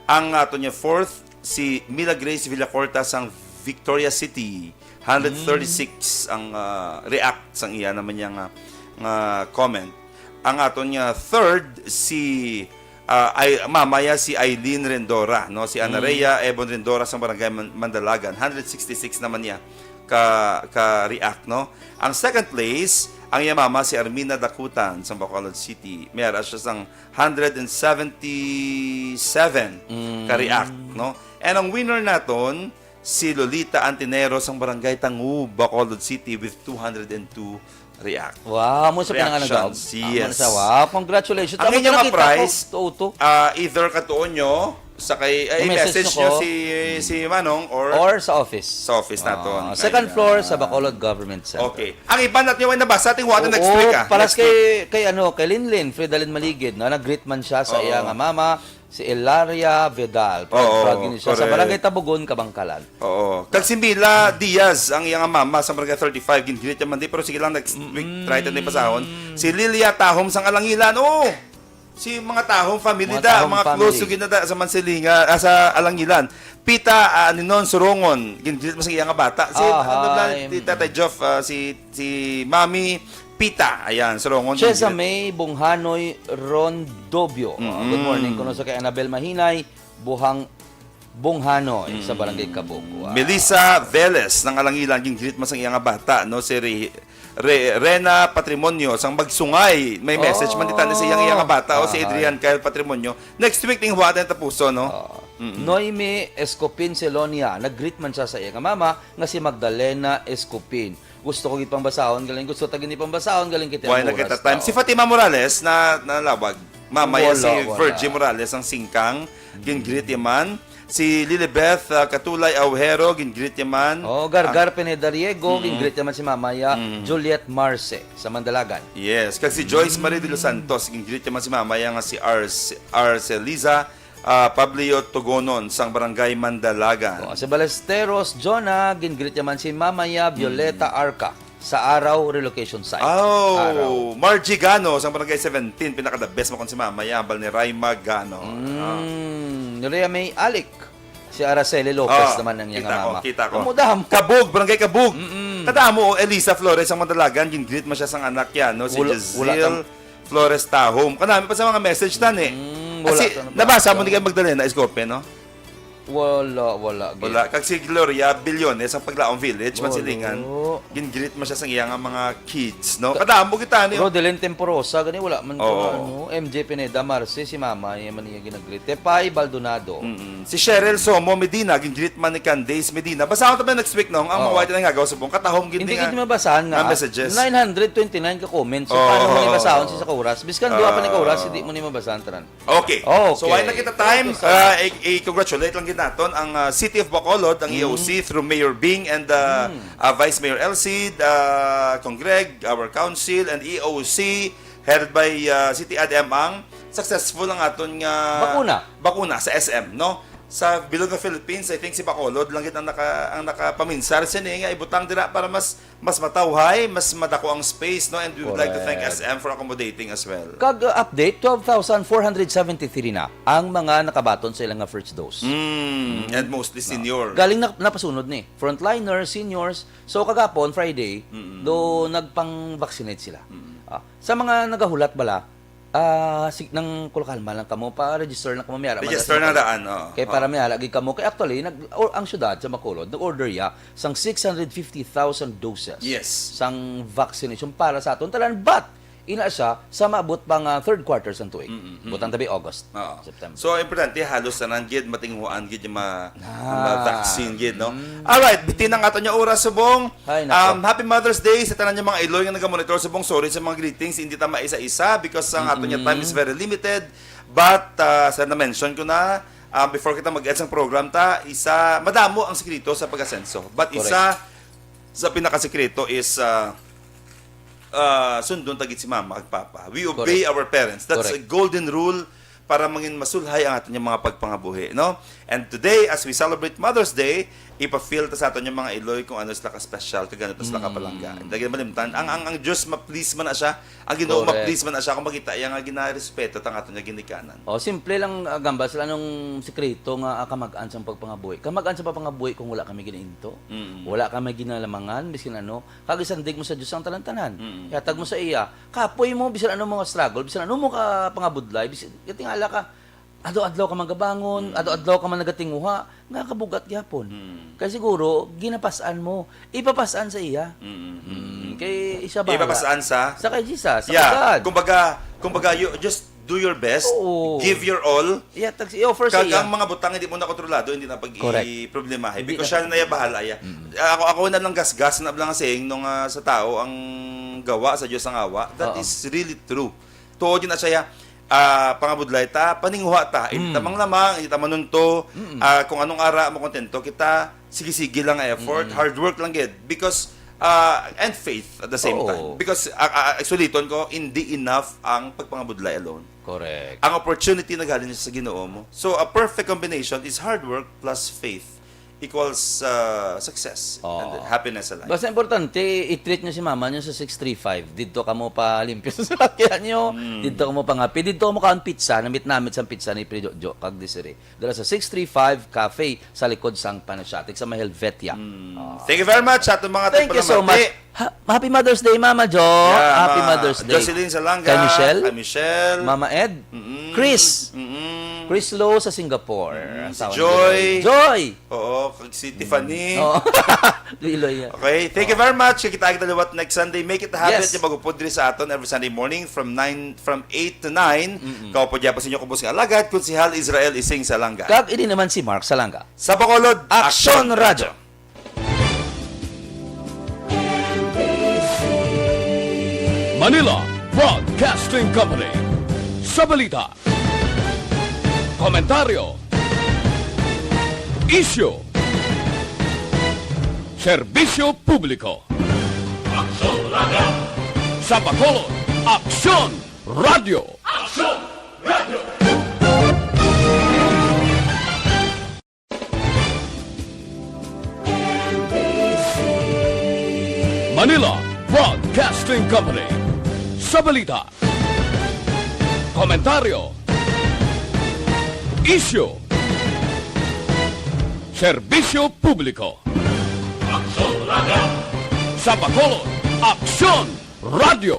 Ang ato niya fourth, si Mila Grace Villacorta sang Victoria City, hundred thirty-six ang ah, react sang iya naman niya nga, nga comment. Ang ato niya third, si ah, ay, mama ya si Eileen Rendora, no? Si Ana Rhea Ebon Rendora sang Barangay Man- Mandalagan, hundred sixty-six naman niya ka ka react, no? Ang second place, ang iya mama si Armina Dakutan sang Bacolod City. May ara siya sang hundred and seventy-seven ka react, no? And ang winner naton, si Lolita Antinero sang Barangay Tangub, Bacolod City with two hundred and two react. Wow, mo sa pinangalan Reactions, Amo yes. sa wow, congratulations. Ang Amo inyong na mga nakita ko, prize, tuo-tuo. Ah, either katuon nyo sa kay ay, I-message message nyo nyo ko. si si Manong or, Or sa office. Sa office naton. Ah, second Kaya- floor sa Bacolod Government Center. Okay. Ang iba natin yung nabasa ating wala Oo, next week, ah. Para Next kay, week. kay ano, kay Linlin, Fridalin Maligid, no? Nag-greet man siya sa Oo. iya nga mama, si Elaria Vidal. Oo, Proud gini siya sa correct. Barangay Tabugon, Kabangkalan. Oo. Kag si Mila Diaz, ang iyang mama sa Barangay thirty-five, gin-greet niya man di, pero sige lang, next week, try to na basahon. Si Lilia Tahom sang Alangilan, oh! Si mga Tahom family Mga da, Tahom mga family. Close to gina da sa Mansilinga, ah, sa Alangilan. Pita, ah, Ninon Surongon, gin-greet mo sa iyang bata. Si, Ah, ano lang, hi. si Tatay Geoff, ah, si, si Mami Pita, ayan, Surongon. Chesa gin-greet. May Bunghanoy Rondobio. Oh, good morning. Kuno sa kay Annabel Mahinay, Buhang Bunghanoy sa Barangay Kabug. Wow. Melissa Velez ng Alangilan, gin-greet mo sa iyang bata, no? Si Re, Re, Rena Patrimonio, sang Magsungay. May message man di tani sa iyang, iyang bata, o si Ah, Adrian Kyle Patrimonio. Next week, ning huwatan tapuso, no? Oo. Noemi Escopin Celonia, nag-greet man siya sa iya nga mama nga si Magdalena Escopin. Gusto ko gid pang basahon, galing gusto ta gid ni pang basahon, galing kita Why ang na kita oras, time? tao. Si Fatima Morales na nalawag. Mama ya Wala, si wala. Virgie Morales ang singkang, gin-greet ya man. Si Lilibeth ah, Katulay Aujero, gin-greet ya man. Oh, Gargar Pineda Riego, gin-greet naman si Mama ya, Juliet Marce sa Mandalagan. Yes, kag si Joyce Marie de los Santos, gin-greet ya man si Mama ya nga si Arce, Arceliza ah, Pablio Tugonon sang Barangay Mandalagan. Oh, si Balesteros Jonah, gin-greet naman si Mama ya, Violeta Arca sa Araw Relocation Site. Araw. Oh, Margie Gano sang Barangay seventeen, pinaka the best mo kon si Mama ya, hambal ni Raima Gano. Ah. Mm, Rhea May Alic. Si Araceli Lopez Ah, naman ang iyang kita ko, mama. kita ko. Amo dam. Kabug, Barangay Kabug. Kadamo, oh, Elisa Flores ang Mandalagan, gin-greet man siya sang anak ya, no? Si Wala- Giselle wala tang- Flores Tahom. Kanami pa sa mga message tan eh. Mm, Kasi wala tang- nabasa mo ni kay Magdalena Escope, no? Wala, wala. gid. Wala. Kag si Gloria Billones ang Paglaong Village, Wala. Mansilingan. Gin-greet man siya sang iya nga mga kids, no? Kadamo kita ni. Rodelin Temporosa, gani wala man ko Oo. ano. M J Pineda Marce, si mama, iya man iya ginag-greet. Tepay Baldonado. Mm. Si Cheryl Somo Medina, gin-greet man ni Candace Medina. Basta ako tabi next week, no? Ang mga Oo. white na nga subong, katahom gid Hindi nga. gid mabasahan nga. nga messages. Nine hundred twenty-nine ka comments. So, Oo. paano mo ni basahon sa isa ka oras? Biskan duha pa ni ka oras, Oo. hindi mo ni mabasahan tanan. Okay. Okay. So, why na kita time? Thank you so much. Uh, i- i-congratulate lang gid naton ang uh, City of Bacolod, ang E O C through Mayor Bing and uh, uh, Vice Mayor Elcid, uh, Congreg, our council, and E O C headed by uh, City Ad M ang successful ang aton nga Bakuna. bakuna sa S M, no? Sa bilog nga Philippines, I think si Bacolod lang gid ang naka ang nakapaminsar sini nga ibutang dira para mas mas matawhay, mas madako ang space, no? And we would like to thank Correct. S M for accommodating as well. Kag uh, update, twelve thousand four hundred seventy-three na ang mga nakabaton sa ilang nga first dose. Mm, and mostly senior. Galing na, napasunod ni frontliner, seniors. So kagapon, Friday, do nagpang-vaccinate sila. Ah, sa mga nagahulat bala, ah, sig nang kulakalma lang kamo, pa-register lang kamo, may ara man Register sa na Bacolod. daan, oo. Kay para may ara gid kamo, kay actually nag or, ang syudad sa Bacolod nag-order ya sang six hundred fifty thousand doses Yes. sang vaccination para sa aton tanan, but ina siya sa maabot pa nga third quarter sang tuig. Butang tabi August, Oo. September. So, importante, halos tanan gid, matinghuan gid yung ma, Ah. ma-vaccine gid, no? Alright, bitin ang aton nga oras subong. Ay, nako. Um, happy Mother's Day sa tanan yung mga iloy nga nagamonitor subong. Sorry sa mga greetings, hindi ta maisa-isa because ang aton nga time is very limited. But, uh, sa na-mention ko na, um, before kita mag-end sang program ta, isa, madamo ang sikreto sa pag-asenso. But Correct. isa sa pinakasikreto is uh, uh, sundon ta gid si mama ag papa. We obey Correct. our parents. That's a Correct. golden rule para mangin masulhay ang aton nga mga pagpangabuhi, no? And today, as we celebrate Mother's Day, ipa-feel ta sa aton yung mga iloy kung ano sila ka-special, kag ano ta sila kapalangga. Mm. Hindi lagi malimtan. Ang, ang, ang Diyos, ma-please man na siya. Ang Ginoo, Correct. ma-please man na siya kung makita iya nga ginarespeto ta ang aton nga ginikanan. Oh, simple lang, ah, Gamba, sila anong sikreto nga, ah, kamag-an sa pagpangabuhi. Kamag-an sa pagpangabuhi kung wala kami ginainto. Mm. Wala kami ginalamangan, biskin ano. Kag isandig mo sa Diyos ang tanan-tanan. Mm. Ihatag mo sa iya. Kapoy mo, bisan ano mga struggle, bisan ano mo ka pangabudlay, bisan, katingala ka, adlaw-adlaw ka magabangon, Mm. adlaw-adlaw ka man nagatinguha, nga kabugat gyapon. Mm. Kay siguro, ginapas-an mo. Ipapas-an sa iya. Mm, mm, Mm, mm. kay siya bahala. Ipapas-an sa? Sa kay Jesus, sa Yeah. kay God. Kumbaga, kumbaga, you just do your best, Oo. give your all. Yeah, tag-, i-offer sa Kag iya. ang mga butang hindi mo na kontrolado, hindi na pag Correct. i-problemahin. Hindi Because na. siya na iya bahala, iya. Mm. Ako, ako na lang gasgas na lang saying nung, ah, sa tao ang gawa, sa Diyos ang awa. That Oo. is really true. Tuod yun na siya, ah, pangabudlay ta, paninguha ta, hindi ta Mm. manglamang, hindi ta manunto, Mm. ah, kung anong ara, makontento kita, sige-sige lang nga effort, Mm. hard work lang gid. Because, ah, and faith at the same Oo. time. Because, ah, ah, suliton ko, hindi enough ang pagpangabudlay alone. Correct. Ang opportunity naghalin siya sa Ginoo mo. So, a perfect combination is hard work plus faith equals, ah, success Oo. and happiness sa life. Basta importante, i-treat nyo si mama nyo sa six three five. Didto kamo palimpyo sa salakyan nyo. Mm. Didto kamo pangapi. Didto kamo kaon pizza. Namit-namit sa pizza ni Pre Jojo kag Desiree. Dala sa six three five Cafe sa likod sang Panasiatic sa may Helvetia. Mm. Ah. Thank you very much sa atong mga Thank you so tagpalamati. much. Ha-, Happy Mother's Day, Mama Jo. Yeah, Happy Ma Mother's Day. Jocelyn Salanga, Kay Michelle? kay Michelle. Mama Ed. Mm-mm. Chris. Mm-mm. Chris Lo sa Singapore. Mm, si Asawa ni Joy. Joy. Oo, kag si Tiffany. Oo. Iloy, yeah. Okay, thank you very much. Kita kita liwat next Sunday. Make it a habit Yes. yung mag-upod diri sa aton every Sunday morning from nine, from eight to nine. Mm-mm. Kaupod niya pa sa inyo kubos nga alagad, Konsehal Israel Ising Salanga. Kag ini naman si Mark Salanga. Sa Bacolod, Aksyon Aksyon Radyo. Manila Broadcasting Company. Sa balita, komentaryo, isyu, serbisyo publiko. Aksyon Radyo. Sa Bacolod, Aksyon Radyo. Aksyon Radyo. Manila Broadcasting Company. Sa balita, komentaryo, isyu, serbisyo publiko. Aksyon Radyo. Sa Bacolod, Aksyon Radyo.